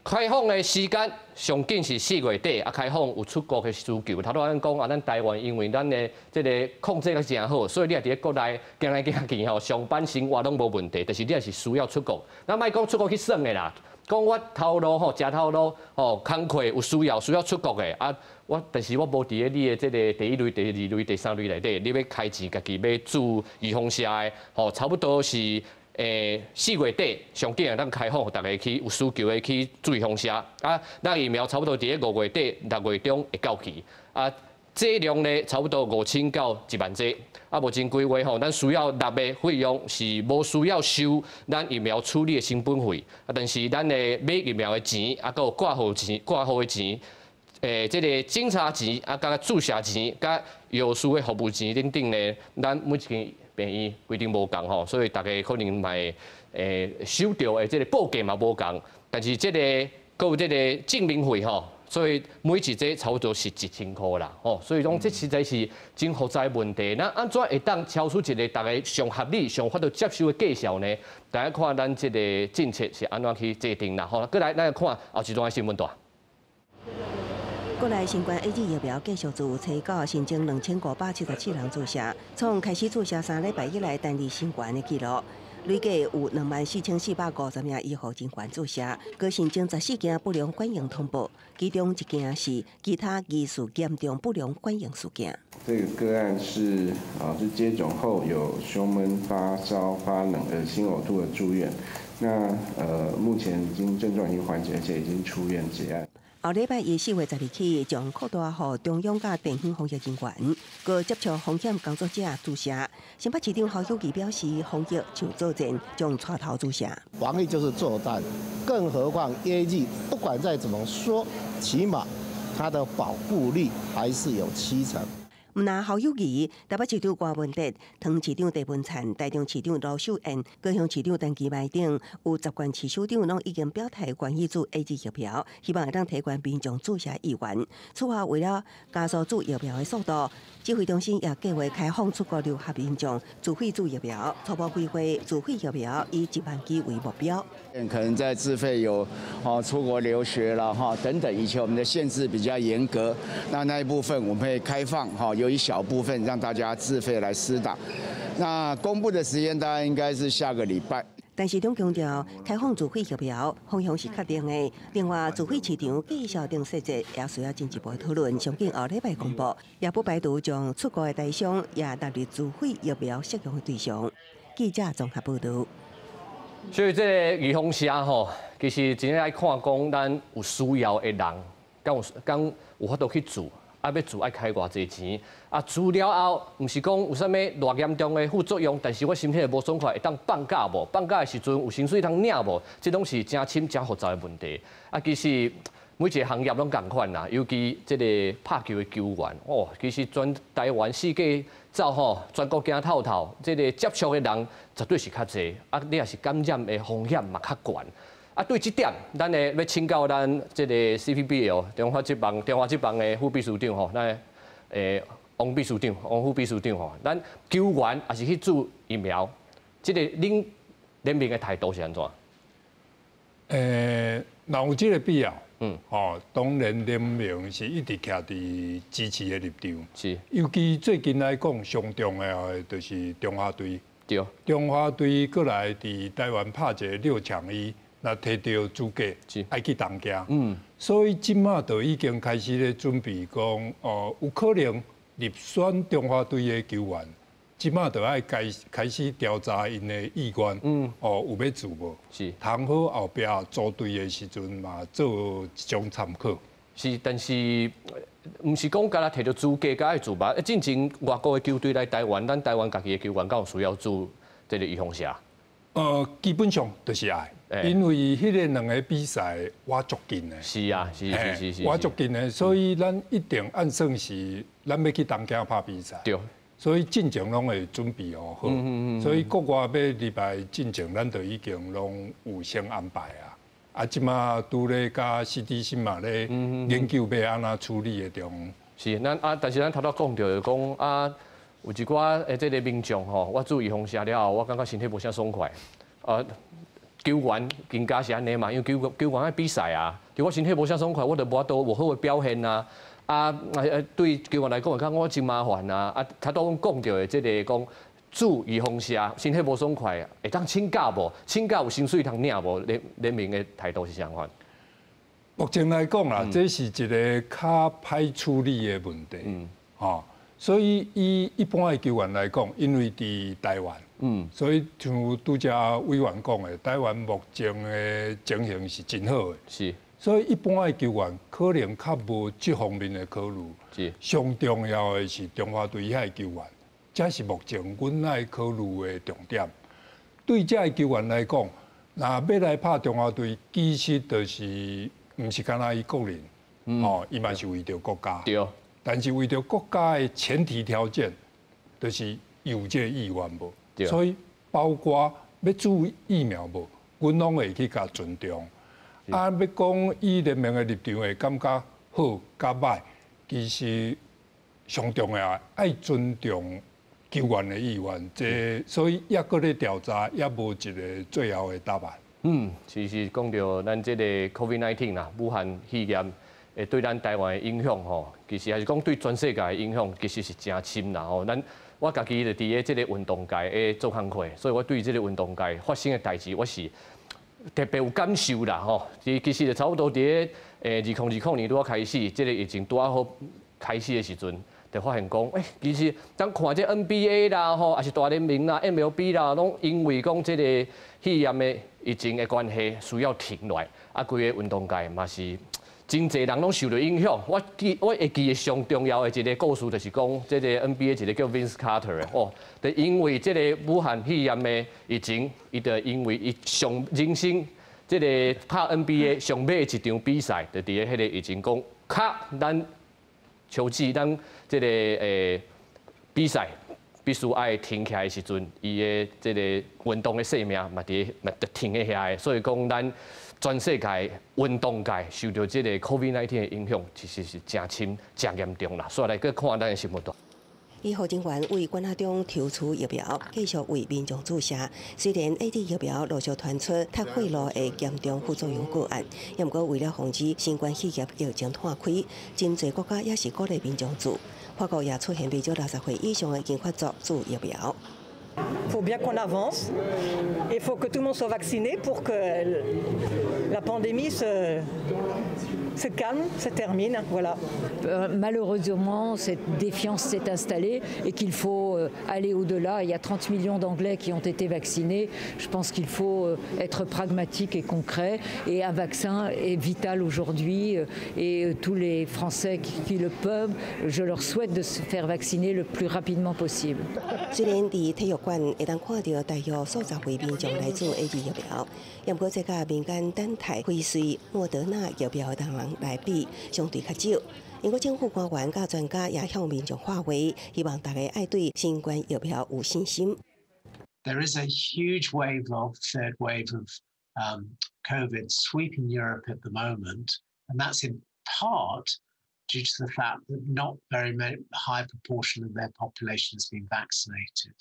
開放的時間上緊是4月底，啊，開放有出國的需求。頭拄仔講啊，咱台灣因為咱的這个控制得誠好，所以你若佇咧國內行來行去吼，上班生活攏無問題。但是你若是需要出國，咱莫講出國去耍的啦。講我頭路吼，食頭路吼，工課有需要需要出國的啊，我但是我無佇咧你的這个第一類、第二類、第三類內底，你欲開錢家己欲注預防射的吼，差不多是4月底上緊會當開放，逐家去有需求的去注預防射啊。咱疫苗差不多佇咧5月底、6月中會到期啊。劑量呢，差不多5000到1萬劑。啊，目前規劃吼，咱需要納的費用是無需要收咱疫苗處理的成本費，啊，但是咱的買疫苗的錢，啊，閣有掛號錢、掛號的錢，這个檢查錢，啊，佮注射錢，佮藥師的服務錢等等呢，咱每一間病院規定無仝吼，所以逐家可能嘛會收著的這个報價嘛無仝，但是這个閣有這个證明費吼。所以每一劑差不多是1000塊啦，吼，所以講這實在是真複雜的問題。那按怎會當敲出一个逐家上合理、上法度接受的價數呢？大家看咱這个政策是按怎去制定啦？吼，過來咱來看後一段的新聞段。國內新冠 AZ 疫苗繼續注，初九新增2574人注射，創開始注射3禮拜以來單日新高的紀錄。累計有24,450名醫護人員注射，閣新增14件不良反應通報，其中一件是其他疑似嚴重不良反應事件。這個個案是啊，是接種後有胸悶、發燒、發冷、噁心、嘔吐的住院。那目前已經症狀已經緩解，而且已經出院結案。後禮拜一4月12起，將擴大予中央佮地方防疫人員，閣接觸風險工作者注射。新北市長侯友宜表示，防疫像作戰，將帶頭注射。防疫就是作戰，更何況 AZ 不管再怎麼說，起碼它的保護力還是有70%。毋但侯友宜，台北市長柯文哲、桃園市長鄭文燦、台中市長盧秀燕、高雄市長陳其邁等，有10縣市首長攏已經表態願意注 AZ 疫苗，希望會當提懸民眾注射意願。此外，為了加速注疫苗的速度，指揮中心也計劃開放出國留學民眾自費注疫苗，初步規劃自費疫苗以1萬劑為目標。可能在自費有哦出國留學啦哈等等，以前我們的限制比較嚴格，那一部分我們會開放哈，有一小部分讓大家自費來施打。那公布的時間大概應該是下個禮拜。但是中強調，開放自費疫苗方向是確定的。另外，自費市場價數等細節也需要進一步討論，上緊後禮拜公布。也不排除將出國的台商也納入自費疫苗適用的對象。記者綜合報導。所以這个預防射吼，其實真正愛看講，咱有需要的人，敢有敢有法度去注，啊，欲注愛開偌濟錢，啊，注了後，毋是講有啥物偌嚴重的副作用，但是我身體會無爽快，會當放假無？放假的時陣有薪水通領無？這攏是誠深誠複雜的問題。啊，其實每一个行業攏仝款啦，尤其這个拍球的球員，哦，其實全台灣四界走吼，全國行透透，這个接觸的人絕對是較濟，啊，你若是感染的風險嘛較懸。啊，對這點，咱的欲請教咱這个 CPBL 中華職棒中華職棒的副秘書長吼，咱的王秘書長、王副秘書長吼，咱球員也是去注疫苗，這個恁聯盟的態度是按怎？若有這個必要，吼，當然聯盟是一直徛佇支持的立場。尤其最近來講，上重要的就是中華隊。中華隊過來佇台灣拍一个六強伊，若提著資格，愛去東京。所以這馬就已經開始咧準備講，哦，有可能入選中華隊的球員，這馬就愛開始調查𪜶的意願，哦，有欲注無？通好後壁組隊的時陣嘛，做一種參考。是，但是毋是講干焦提著資格才愛注吧？進前外國的球隊來台灣，咱台灣家己的球員敢有需要注這个預防射？基本上就是愛，因為彼个兩个比賽倚足近的。倚足近的，所以咱一定按算是咱欲去東京拍比賽。所以進前攏會準備好，所以國外欲入來進前，咱就已經攏有先安排啊。啊，這馬拄咧佮 CDC 嘛咧研究欲按怎處理的中。是，咱啊，但是咱頭拄講著講啊，有一寡的這个民眾吼，我注預防射了後，我感覺身體無啥爽快。啊，球員更加是按呢嘛，因為球員愛比賽啊，對我身體無啥爽快，我就無法度無好的表現啊。啊，對球員來講，會感覺我真麻煩啊。啊，頭拄講著的這个講注預防射，身體無爽快，會當請假無？請假有薪水通領無？聯盟的態度是啥款？目前來講啦，這是一个較歹處理的問題。吼，所以以一般的球員來講，因為佇台灣，所以像拄才委員講的，台灣目前的情形是真好的。所以一般的球員可能較無這方面的考慮。上重要的是中華隊遐的球員，這是目前阮愛考慮的重點。對這个球員來講，若欲來拍中華隊，其實就是毋是干焦伊個人，哦，伊嘛是為著國家。但是為著國家的前提條件，就是有這个意願無。所以包括欲注疫苗無，阮攏會去共尊重。啊，欲講以聯盟的立場會感覺好佮歹，其實上重要愛尊重球員的意願。這所以猶閣咧調查，猶無一个最後的答案。其實講著咱這个 COVID-19 啦，武漢肺炎會對咱台灣的影響吼，其實還是講對全世界的影響，其實是誠深啦吼。咱我家己就佇咧這个運動界咧做工課，所以我對這个運動界發生的代誌，我是特別有感受啦吼。其實就差不多佇咧2020年拄仔開始，這个疫情拄仔好開始的時陣，就發現講，其實當看這 NBA 啦吼，抑是大聯盟啦、MLB 啦，攏因為講這个肺炎的疫情的關係，需要停落來，啊，規个運動界嘛是真濟人攏受著影響。我會記得上重要的一个故事，就是講這个 NBA 一个叫 Vince Carter 的哦，就因為這个武漢肺炎的疫情，伊就因為伊上人生這个拍 NBA 上尾一場比賽，就佇咧彼个疫情講，卡咱球季咱這个比賽必須愛停起來的時陣，伊的這个運動的生命嘛佇嘛就停佇遐的，所以講咱全世界運動界受著這个 COVID-19 的影響，其實是誠深、誠嚴重啦。所以來閣看咱的新聞段。醫護人員為關仔中抽取疫苗，繼續為民眾注射。雖然 AZ 疫苗陸續傳出踢血路的嚴重副作用個案，毋過為了防止新冠肺炎疫情湠開，真濟國家也是鼓勵民眾注。法國也出現不少60歲以上的已經發作注疫苗。 Faut bien qu'on avance. Il faut que tout le monde soit vacciné pour que la pandémie se calme, se termine. Voilà. Malheureusement, cette défiance s'est installée et qu'il faut aller au-delà. Il y a 30 millions d'Anglais qui ont été vaccinés. Je pense qu'il faut être pragmatique et concret. Et un vaccin est vital aujourd'hui. Et tous les Français qui le peuvent, je leur souhaite de se faire vacciner le plus rapidement possible. 雖然佇體育館會當看著大約數十位民眾來注 AZ 疫苗，毋過這佮民間等待輝瑞、莫德納疫苗的人來比，相對較少。英國政府官員佮專家也向民眾喊話，希望大家愛對新冠疫苗有信心。 There is a huge wave of third wave of COVID sweeping Europe at the moment, and that's in part Due to the fact that not very high proportion of their population has been vaccinated.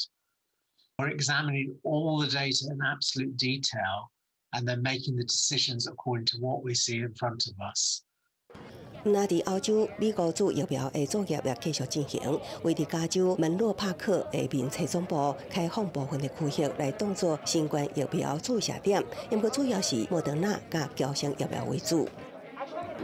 We're examining all the data in absolute detail and then making the decisions according to what we see in front of us. 若佇歐洲，美國注疫苗的作業也繼續進行。位佇加州門洛帕克的面冊總部開放部分的區域來當做新冠疫苗注射點，不過主要是莫德納佮嬌生疫苗為主。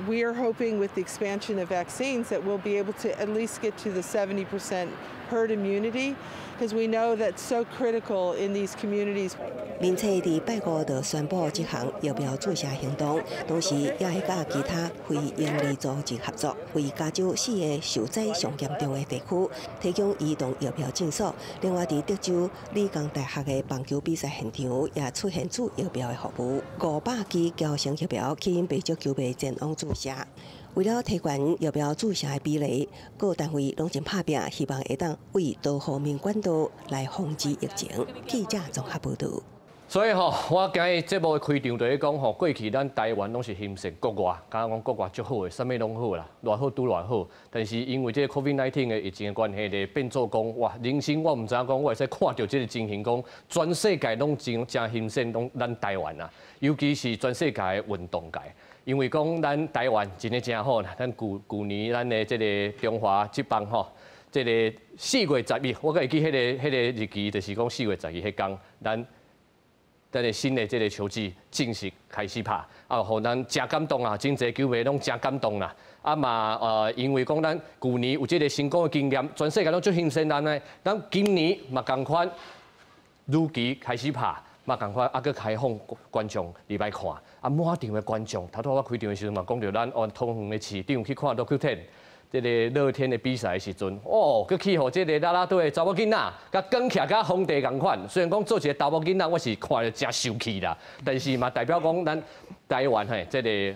We are hoping with the expansion of vaccines that we'll be able to at least get to the 70% herd immunity, because we know that's so critical in these communities. 面冊佇拜五就宣布這項疫苗注射行動，同時也會佮其他非營利組織合作，為加州四个受災上嚴重的地區提供移動疫苗診所。另外，佇德州理工大學的棒球比賽現場也出現注疫苗的服務，500劑嬌生疫苗吸引袂少球迷前往注射。為了提懸疫苗注射的比例，各單位攏真拍拚，希望會當為多方面管道來防止疫情。記者綜合報導。所以吼，我今日節目的開場就咧講吼，過去咱台灣攏是興盛國外，敢若講國外足好的，啥物攏好啦，偌好拄偌好。但是因為這個 COVID-19 的疫情的關係咧，變做講哇，人生我毋知影講，我會使看著這個情形講，全世界攏真誠興盛，攏咱台灣啊，尤其是全世界的運動界，因為講咱台灣真的誠好啦，咱舊舊年咱的這個中華職棒吼，這個4月12，我閣會記彼個日期，就是講4月12彼工，咱的新的這個球季正式開始拍，啊，予咱誠感動啊！真濟球迷攏誠感動啦。啊嘛，因為講咱舊年有這個成功的經驗，全世界攏足興盛咱呢。咱今年嘛仝款，如期開始拍，嘛仝款啊，閣開放觀眾入來看，啊，滿場的觀眾。頭拄我開場的時陣嘛，講著咱按桃園的市長去看樂天，這個樂天的比賽的時陣，哦，閣去予這个啦啦隊的查某囡仔，共扛起來佮皇帝仝款。雖然講做一个查某囡仔，我是看著誠受氣啦，但是嘛代表講咱台灣嘿，這个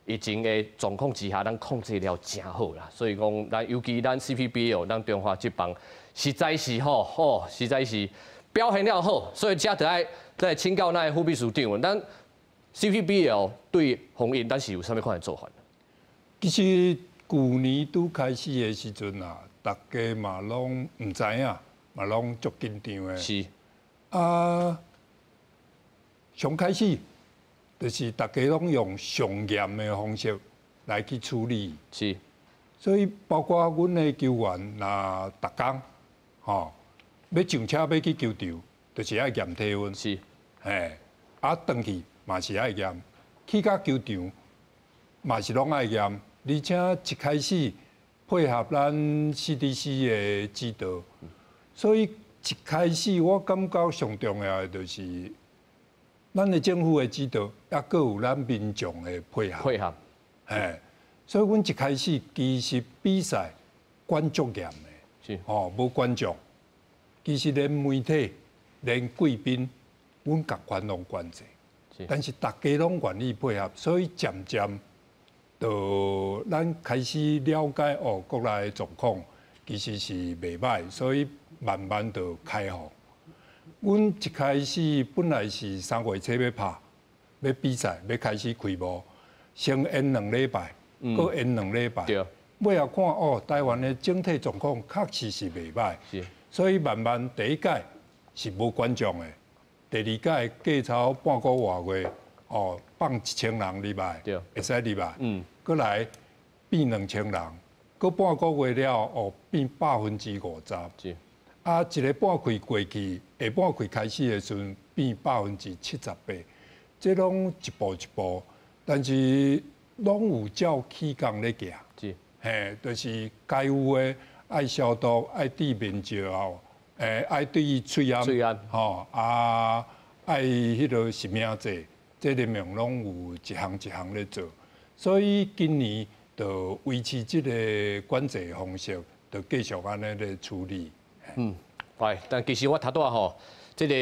疫情的狀況之下，咱控制了誠好啦。所以講，咱尤其咱 CPBL，咱中華職棒，實在是吼，吼，實在是表現了好，所以這著愛再請教咱的副秘書長，咱 CPBL 對防疫，咱是有啥物款的做法？其實舊年拄開始的時陣啊，大家嘛攏毋知影，嘛攏足緊張的。啊，上開始就是大家攏用上嚴的方式來去處理。所以包括阮的球員，若逐工吼欲上車欲去球場，就是愛驗體溫。嘿，啊，轉去嘛是愛驗，去到球場嘛是攏愛驗。而且一開始配合咱 CDC 的指導，所以一開始我感覺上重要的就是咱的政府的指導，抑閣有咱民眾的配合。配合。嘿，所以阮一開始其實比賽管足嚴的，吼，無觀眾，其實連媒體、連貴賓，阮共款攏管制。但是大家攏願意配合，所以漸漸就咱開始了解哦，國內的狀況其實是袂䆀，所以慢慢就開放。阮一開始本來是3月初欲拍，欲比賽，欲開始開幕，先延2禮拜，閣延兩禮拜。尾仔看哦，台灣的整體狀況確實是袂䆀，所以慢慢第一屆是無觀眾的，第二屆過差半個外月，哦，放1000人入來，會使入來，閣來變2000人，閣半個月了哦，變50%。啊，一个半季過去，下半季開始的時陣變78%，這攏一步一步，但是攏有照起工咧行。嘿，就是該有的愛消毒，愛戴面罩哦，愛對喙罨，吼啊，愛彼个實名制，這裡面攏有一項一項咧做，所以今年就維持這个管制方式，就繼續按呢咧處理。嗯，對，但其實我頭拄仔吼，這个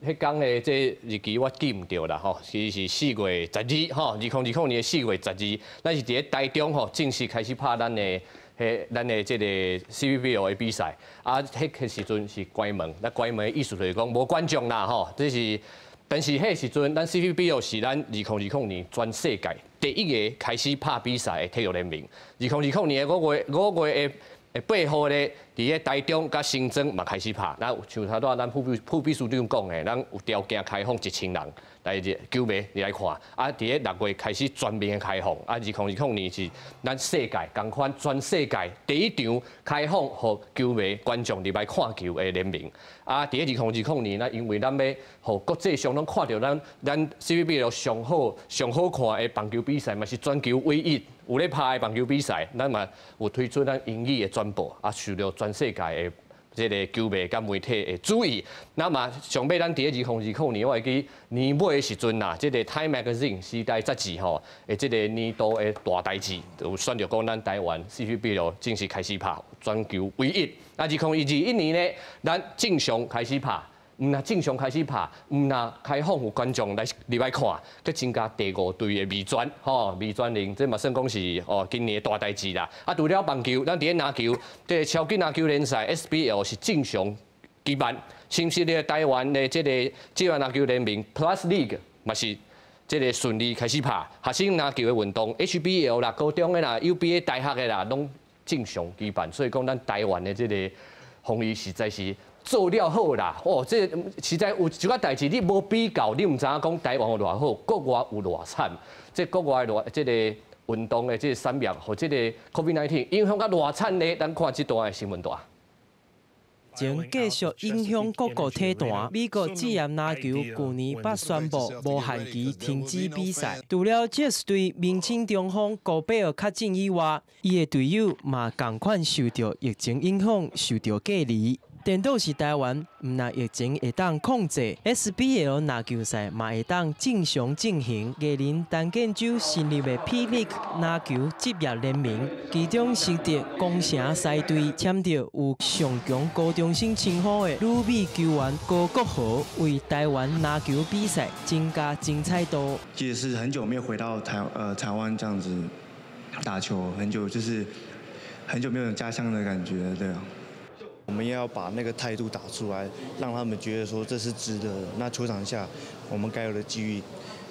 彼工的這日期我記毋著啦吼，其實是4月12吼，2020年4月12，咱是佇咧台中吼正式開始拍咱的這个 CPBL 的比賽，啊，彼個時陣是關門，那關門的意思就是講無觀眾啦吼，這是但是彼時陣，咱 CPBL 是咱2020年全世界第一个開始拍比賽的體育聯盟。2020年的5月的8號咧，佇咧台中佮新莊嘛開始拍。咱像頭拄仔咱副秘書長講的，咱有條件開放1000人來球迷入來看。啊，佇咧6月開始全面的開放。啊，2020年是咱世界仝款全世界第一場開放予球迷觀眾入來看球的聯盟。啊，佇咧2020年，咱因為咱欲予國際上攏看著咱 CPBL 上好上好看的棒球比賽，嘛是全球唯一有咧拍的棒球比賽，咱嘛有推出咱英語的轉播，啊，受著全世界的這个球迷佮媒體的注意。那麼上尾咱佇咧2020年，我會記年尾的時陣啦，這个 Time Magazine 時代雜誌吼，的這个年度的大代誌，有選著講咱台灣 CPBL 正式開始拍，全球唯一。啊，2021年呢，咱正常開始拍。毋若正常開始拍，毋若開放予觀眾來入來看，閣增加第五隊的味全，吼，味全龍，這嘛算講是哦，今年的大代誌啦。啊，除了棒球，咱佇咧籃球，這个超級籃球聯賽 SBL 是正常舉辦，新設的台灣的這个職業籃球聯盟 Plus League 嘛是這个順利開始拍，學生籃球的運動 HBL 啦、高中的啦、UBA 大學的啦，攏正常舉辦。所以講，咱台灣的這个防疫實在是做了好啦，哦，這實在有一寡代誌，你無比較，你毋知影講台灣有偌好，國外有偌慘。這國外偌這个運動的這个產業，予這个 COVID-19 影響甲偌慘呢？咱看這段的新聞帶。情繼續影響各國體壇。美國職業籃球舊年捌宣布無限期停止比賽。除了爵士隊明星中鋒高貝爾確診以外，伊的隊友嘛仝款受著疫情影響，受著隔離。顛倒是台灣，毋但疫情會當控制，SBL 籃球賽嘛會當正常進行。藝人陳建州成立的 P League 籃球職業聯盟，其中新竹攻城獅隊簽著有上強高中生稱號的旅美球員高國豪，為台灣籃球比賽增加精彩度。其實是很久沒有回到台灣這樣子打球，很久就是很久沒有家鄉的感覺，對啊。我們要把那個態度打出來，讓他們覺得說這是值得的。那球場下，我們該有的紀律，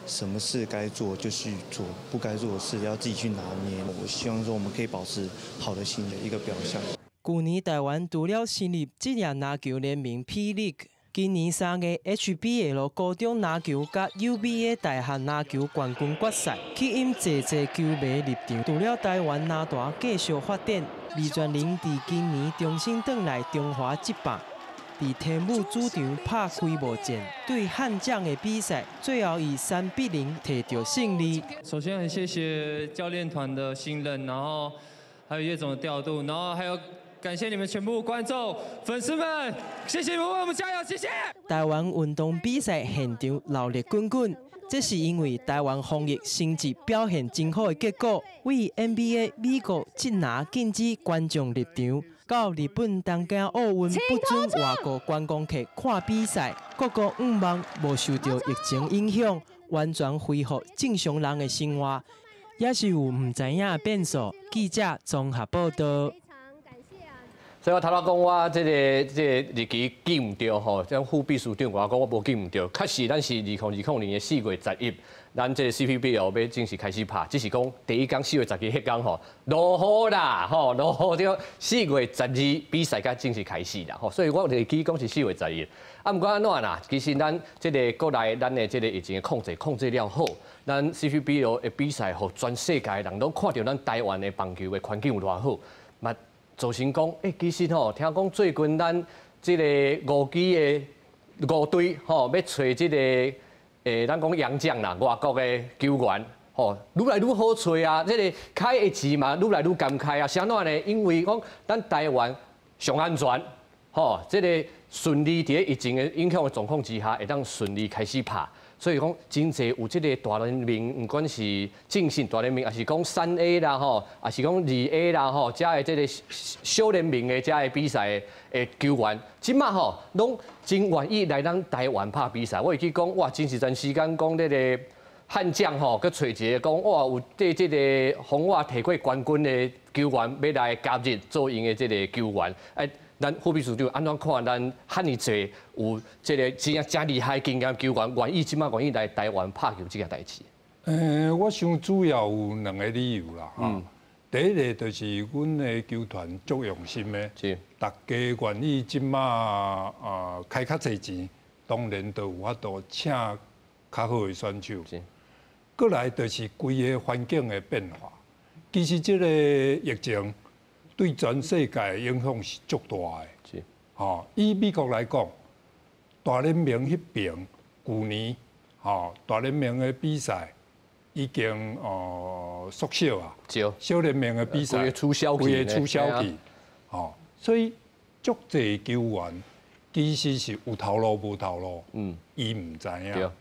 什麼事該做就去做，不該做的事要自己去拿捏。我希望說我們可以保持好的心的一個表現。舊年台灣除了成立職業籃球聯盟 P League，今年3月 HBL 高中籃球佮 UBA 大學籃球冠軍決賽，吸引濟濟球迷入場。除了台灣籃壇繼續發展，味全龍佇今年重新轉來中華職棒，佇天母主場拍開幕戰，對悍將的比賽，最後以3比0摕著勝利。首先很謝謝教練團的信任，然後還有葉總的調度，然後還有感謝你們全部觀眾粉絲們，謝謝你們為我們加油，謝謝。台灣運動比賽現場鬧熱滾滾，這是因為台灣防疫成績表現真好的結果。對 NBA 美國職籃禁止觀眾入場，到日本東京奧運不准外國觀光客看比賽，各國向望無受著疫情影響，完全恢復正常人的生活，也是有毋知影的變數。記者綜合報道。所以我頭拄講我這个日期記毋著吼，這副秘書長我講我無記毋著，確實咱是2020年的4月11，咱這个 CPBL 欲正式開始拍，只是講第一工4月12彼工吼落雨啦，吼落雨著4月12比賽才正式開始啦，吼，所以我日期講是4月11。啊，毋管按怎啦，其實咱這个國內咱的這个疫情的控制了好，咱 CPBL 的比賽，予全世界人攏看著咱台灣的棒球的環境有偌好，嘛造成講，欸，其實吼，聽講最近咱這个五支的五隊吼，欲揣這个，咱講洋將啦，外國的球員，吼，愈來愈好揣啊！這个開的錢嘛，愈來愈甘開啊。是按怎呢？因為講咱台灣上安全，吼，這个順利佇咧疫情的影響的狀況之下，會當順利開始拍。所以講，真濟有這个大聯盟，毋管是正式大聯盟，抑是講3A 啦吼，抑是講2A 啦吼，遮的這个小聯盟的遮的比賽的球員，這馬吼攏真願意來咱台灣拍比賽。我會記講，哇，前一陣時間講這个悍將吼，閣揣一个講，哇，有綴這个紅襪提過冠軍的球員，欲來加入做𪜶的這个球員，哎。咱副秘书长按怎看咱遐爾濟有這个真正誠厲害經驗球員願意這擺願意來台灣拍球這件代誌？我想主要有兩个理由啦。第一个就是阮的球团足用心的，大家愿意这摆开较济钱，当然就有法度请较好的选手。过来就是规个环境的变化。其实这个疫情对全世界影响是足大的。吼，以美国来讲，大联盟彼边旧年吼大联盟的比赛已经缩小啊，小联盟的比赛取消规个取消去，吼，所以足济球员其实是有头路无头路，伊毋知影。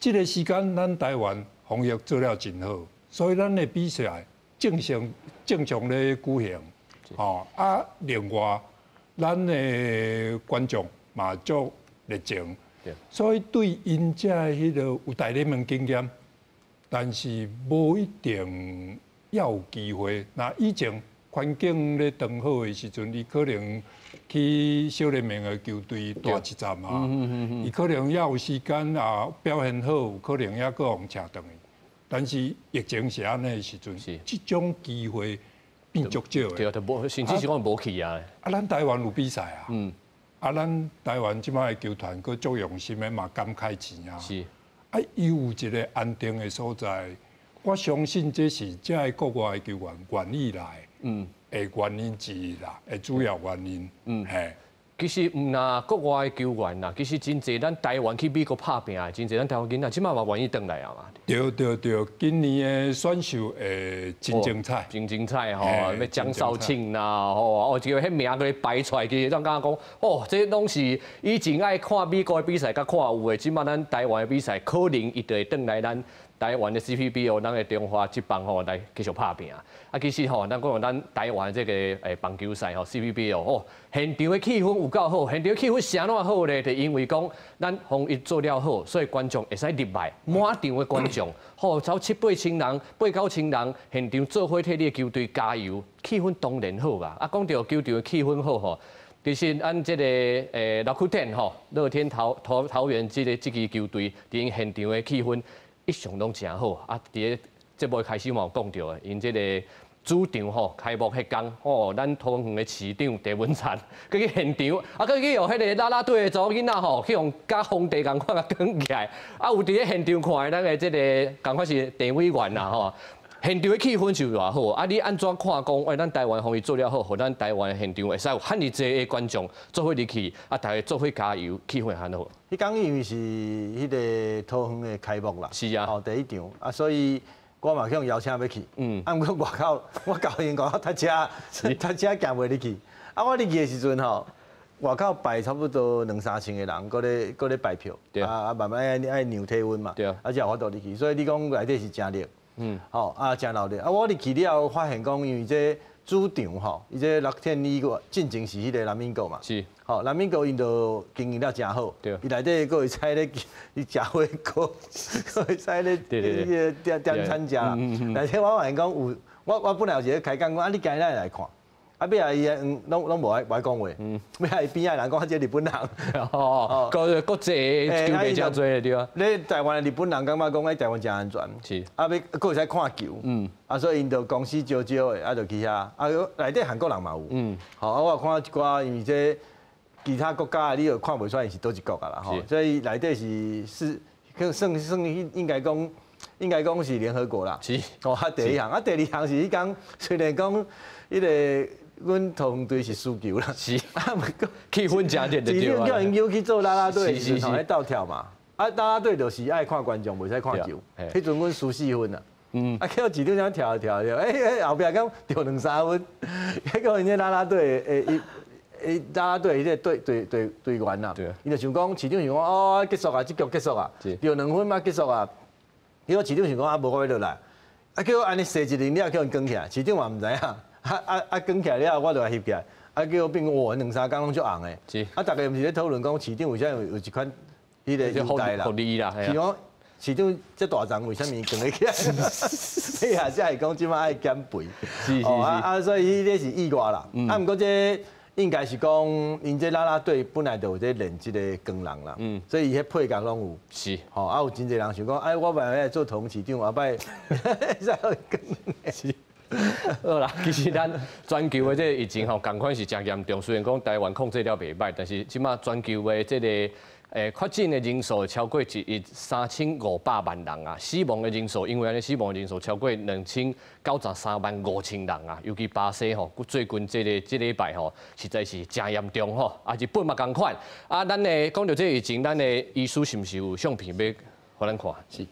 这个时间咱台湾防疫做了真好，所以咱的比赛正常正常咧举行，吼啊，另外咱的观众嘛足热情，所以对𪜶遮彼个有大联盟经验，但是无一定要有机会。若以前环境咧当好的时阵，伊可能去小联盟的球队待一阵啊，伊可能也有时间啊表现好，有可能也阁予请转去。但是疫情是按呢的时阵，这种机会变足少的。对，就无，甚至是讲无去啊。啊，咱台湾有比赛啊。啊，咱台湾这摆的球团阁足用心的嘛，敢开钱啊。啊，伊有一个安定的所在，我相信这是这个国外的球员愿意来，的原因之一啦，的主要原因。嘿。其实毋若国外的球员啦，其实真济咱台湾去美国拍拼的，真济咱台湾囡仔，这摆嘛愿意转来啊嘛。对对对，今年的选秀会真精彩，真精彩吼，啥物江少庆啦，吼，哦，这个彼名阁摆出来，其实咱感觉讲，哦，这拢是以前爱看美国的比赛，佮看有的，这摆咱台湾的比赛，可能伊就会转来咱台湾的 CPBL，咱的中华职棒吼来继续拍拼。啊，其实吼，咱讲咱台湾这个棒球赛吼 CPBL 哦，现场的气氛有够好，现场气氛啥怎好咧？就因为讲咱防疫做了好，所以观众会使入来，满场的观众，吼，超七八千人、八九千人，现场做伙替你的球队加油，气氛当然好啊。啊，讲到球场的气氛好吼，其实按这个乐天吼，乐天桃桃桃园这个这支球队，伫𪜶现场的气氛一向拢诚好。啊，伫咧节目开始嘛有讲到的，𪜶这个主场吼开幕彼工吼，咱桃园的市长郑文灿，阁去现场，啊，阁去予彼个啦啦队的查某囡仔吼，去予佮风地仝款共卷起来，啊，有伫咧现场看的咱的这个仝款是郑委员啦吼。现场的气氛就偌好，啊！你按怎看讲？欸，咱台湾防疫做了好，予咱台湾现场会使有遐尔济的观众做伙入去，啊，大家做伙加油，气氛很好。彼工因为是彼个桃园的开幕啦，是啊，哦，第一场啊，所以我嘛去予邀请欲去，啊，毋过外口我到𪜶外口塞车，塞车行袂入去。啊，我入去的时阵吼，外口排差不多两三千个人，阁咧排票，啊啊，慢慢爱爱量体温嘛，啊，才有法度入去。所以你讲内底是诚热。吼啊，诚闹热啊！我入去了后，发现讲，因为这主场吼，伊这乐天伊个进前是彼个南美国嘛，吼南美国𪜶就经营了诚好，伊内底阁会使咧，伊食火锅，阁会使咧，彼个点点餐食啦。内底我发现讲有，我本来有一个开讲讲，啊，你今日来看。啊，尾仔伊拢拢无爱无爱讲话，尾仔伊边仔人讲这日本人，哦，国国际球迷诚济对啊。咧台湾的日本人感觉讲喺台湾诚安全，啊，欲阁会使看球，啊，所以𪜶就公司招招的，啊，就去遐，啊，内底韩国人嘛有，吼，啊，我有看一寡，因为这其他国家的你就看袂出来是佗一国啊啦，吼，所以内底是是，算算应该讲。应该讲是联合国啦，哦，啊，第一项，啊，第二项是彼工，虽然讲彼个阮桃园队是输球啦，啊，毋过气氛诚热就对啊。叫𪜶约去做啦啦队的时阵，咧斗跳嘛，啊，啦啦队就是爱看观众，袂使看球。彼阵阮输四分啊，啊，结果市长这样跳跳跳，欸欸，后壁敢著两三分，结果𪜶这啦啦队的伊。伊啦啦队彼个队队队队员啦，伊就想讲市长想讲哦，结束啊，这局结束啊，著两分嘛结束啊。结果市长想讲啊，无我欲落来，啊，结果按呢踅一轮了，叫𪜶卷起来，市长嘛毋知影，啊啊啊卷起来了，我就来翕起来，啊，结果变哇，两三工拢足红的，啊，逐家毋是咧讨论讲市长为啥有一款彼个优待啦，是讲市长这大丛为啥物卷起来？哎呀，才会讲这摆爱减肥，啊啊，所以彼个是意外啦，啊，毋过这應該是講，𪜶這啦啦隊本來就有咧練這个光人啦，所以伊彼配角攏有。吼，啊有真濟人想講，哎，我本來來做桃園市長，後擺是。好啦，其實咱全球的這个疫情吼，仝款是誠嚴重。雖然講台灣控制了袂䆀，但是這馬全球的這个確診的人數超過1億3500萬人啊，死亡的人數因為按呢死亡的人數超過293萬5千人啊。尤其巴西吼，最近這个這禮拜吼，實在是誠嚴重吼。啊，日本嘛仝款。啊，咱的講著這个疫情，咱的醫師是毋是有相片欲予咱看？是。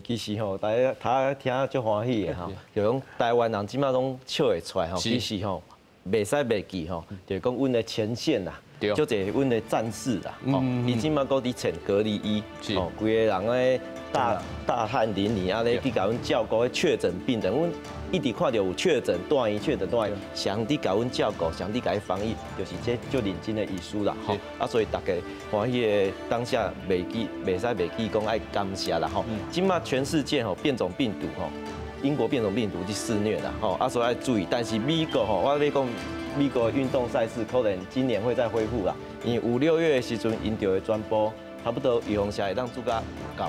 其實吼，大家頭聽足歡喜的吼，就講台灣人這馬攏笑會出來吼。其實吼，袂使袂記吼，就是講阮的前線啦，足濟阮的戰士啦，吼，伊這馬閣佇穿隔離衣，吼，規個人咧大大汗淋漓啊咧去共阮照顧彼確診病人，阮一直看著有確診住院、確診住院，誰佇共阮照顧，誰佇共伊防疫，就是這足認真的醫師啦，吼，啊，所以大家歡喜的當下袂記，袂使袂記講愛感謝啦，吼。這馬全世界吼變種病毒吼，英國變種病毒佇肆虐啦，吼，啊，所以愛注意。但是美國吼，我欲講美國運動賽事可能今年會再恢復啦，因為5、6月的時陣，𪜶就會宣布差不多預防射會當注甲夠。